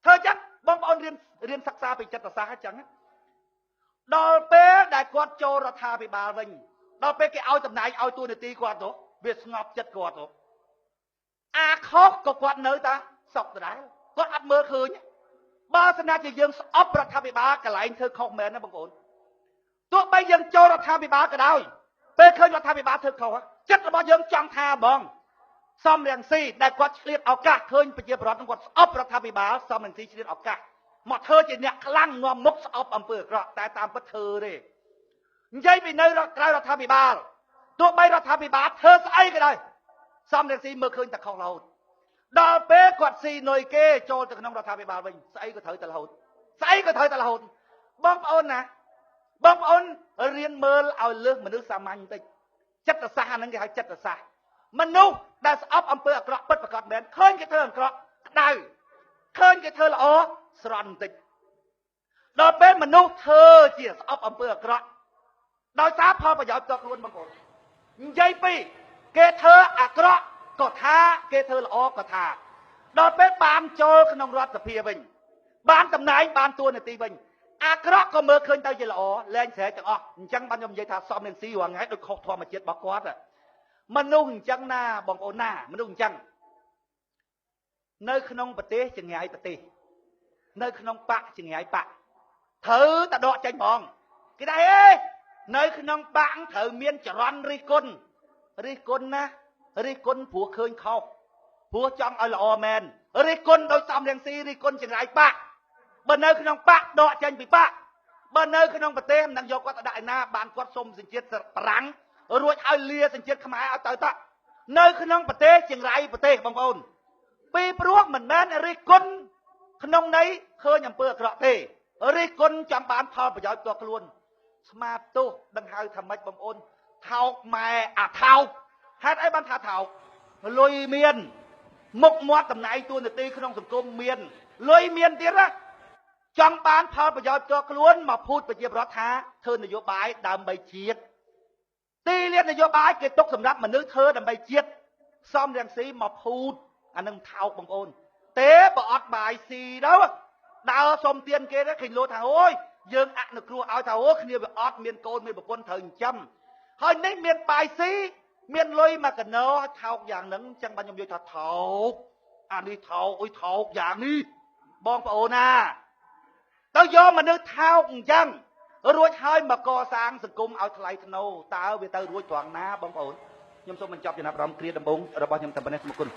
ធ្វើអញ្ចឹងបងប្អូនរៀនសិក្សាពីចិត្តសាស្ត្រអញ្ចឹងដល់ពេលដែលគាត់ចូលរដ្ឋាភិបាលវិញដល់ពេលគេឲ្យតំណែងឲ្យតួនាទីគាត់ទៅវាស្ងប់ចិត្តគាត់ទៅអាខុសក៏គាត់នៅតែសុខដដែលគាត់អត់មើលឃើញបើសិនជាយើងស្អប់រដ្ឋាភិបាលកន្លែងធ្វើខុសមែនណាបងប្អូនទោះបីយើងចូលរដ្ឋាភិបាលក៏ដោយពេលឃើញរដ្ឋាភិបាលធ្វើខុសចិត្តរបស់យើងចង់ថាបងសំរងស៊ីដែលគាត់ឆ្លៀតឱកាសឃើញប្រជាប្រដ្ឋគាត់ស្អប់រដ្ឋាភិបាលសំរងស៊ីឆ្លៀតឱកាសមកធ្វើជាអ្នកខ្លាំងនាំមុខស្អប់អំពើអាក្រក់តែតាមពិតធ្វើទេនិយាយពីនៅក្រៅរដ្ឋាភិបាលទោះបីរដ្ឋាភិបាលធ្វើស្អីក៏ដោយសំរងស៊ីមើលឃើញតែខុសរហូតដល់ពេលគាត់ស៊ីនុយគេចូលទៅក្នុងរដ្ឋាភិបាលវិញស្អីក៏ត្រូវតែរហូតស្អីក៏ត្រូវតែរហូតបងប្អូនណាបងប្អូនរៀនមើលឲ្យលើសមនុស្សសាមញ្ញបន្តិចចិត្តសាស្ត្រអាហ្នឹងគេហៅចិត្តសាស្ត្រមនុស្សដែលស្អប់អំពើអាក្រក់ពិតប្រាកដមែនឃើញគេធ្វើអាក្រក់ក្តៅឃើញគេធ្វើល្អស្រន់បន្តិចដល់ពេលមនុស្សធ្វើជាស្អប់អំពើអាក្រក់ដោយសារផលប្រយោជន៍ផ្ទាល់ខ្លួនបងប្អូននិយាយពីគេធ្វើអាក្រក់ក៏ថាគេធ្វើល្អក៏ថាដល់ពេលបានចូលក្នុងរដ្ឋសភាវិញបានតំណែងបានតួនាទីវិញអាក្រក់ក៏មើលឃើញទៅជាល្អលែងស្រែកទាំងអស់អញ្ចឹងបានខ្ញុំនិយាយថាសំរងស៊ីរាល់ថ្ងៃដូចខុសធម្មជាតិរបស់គាត់មនុស្សអញ្ចឹងណាបងប្អូនណាមនុស្សអញ្ចឹងនៅក្នុងប្រទេសចង្រៃប្រទេសនៅក្នុងបកចង្រៃបកត្រូវតែដកចេញហ្មងគេថាអេនៅក្នុងបកត្រូវមានចរន្តរិះគន់រិះគន់ណារិះគន់ព្រោះឃើញខុសព្រោះចង់ឲ្យល្អមែនរិះគន់ដោយសំរងស៊ីរិះគន់ចង្រៃបកបើនៅក្នុងបកដកចេញពីបកបើនៅក្នុងប្រទេសមិនដឹងយកគាត់ទៅដាក់ឯណាបានគាត់សុំសញ្ជាតិបារាំងរួចឲ្យលាសញ្ជាតិខ្មែរឲ្យទៅតនៅក្នុងប្រទេសចង្រៃប្រទេសបងប្អូនពីព្រោះមិនមែនរិះគន់ក្នុងន័យឃើញអំពើអាក្រក់ទេរិះគន់ចង់បានផលប្រយោជន៍ផ្ទាល់ខ្លួនស្មាតទោសដឹងហៅថាម៉េចបងប្អូនថោកម៉ែអាថោកហេតុអីបានថាថោកលុយមានមុខមាត់តំណែងតួនាទីក្នុងសង្គមមានលុយមានទៀតណាចង់បានផលប្រយោជន៍ផ្ទាល់ខ្លួនមកភូតប្រជាប្រដ្ឋថាធ្វើនយោបាយដើម្បីជាតិទីលាននយោបាយគេទុកសម្រាប់មនុស្សធ្វើដើម្បីជាតិសំរងស៊ីមកភូតអានឹងថោកបងប្អូនទេបើអត់បាយស៊ីទៅដើរសុំទានគេទៅឃើញលោថាអូយយើងអនុគ្រោះឲ្យថាអូគ្នាវាអត់មានកូនមានប្រពន្ធត្រូវចិញ្ចឹមហើយនេះមានបាយស៊ីមានលុយមកកណោថោកយ៉ាងហ្នឹងអញ្ចឹងបានខ្ញុំនិយាយថាថោកអានេះថោកអុយថោកយ៉ាងនេះបងប្អូនណា ទៅយកមនុស្សថោកអញ្ចឹងរួចហើយមកកសាងសង្គមឲ្យថ្លៃថ្នូរតើវាទៅរួចត្រង់ណាបងប្អូនខ្ញុំសូមបញ្ចប់ចំណាប់អារម្មណ៍គ្រាដំបូងរបស់ខ្ញុំតែប៉ុណ្ណេះសូមអរគុណ។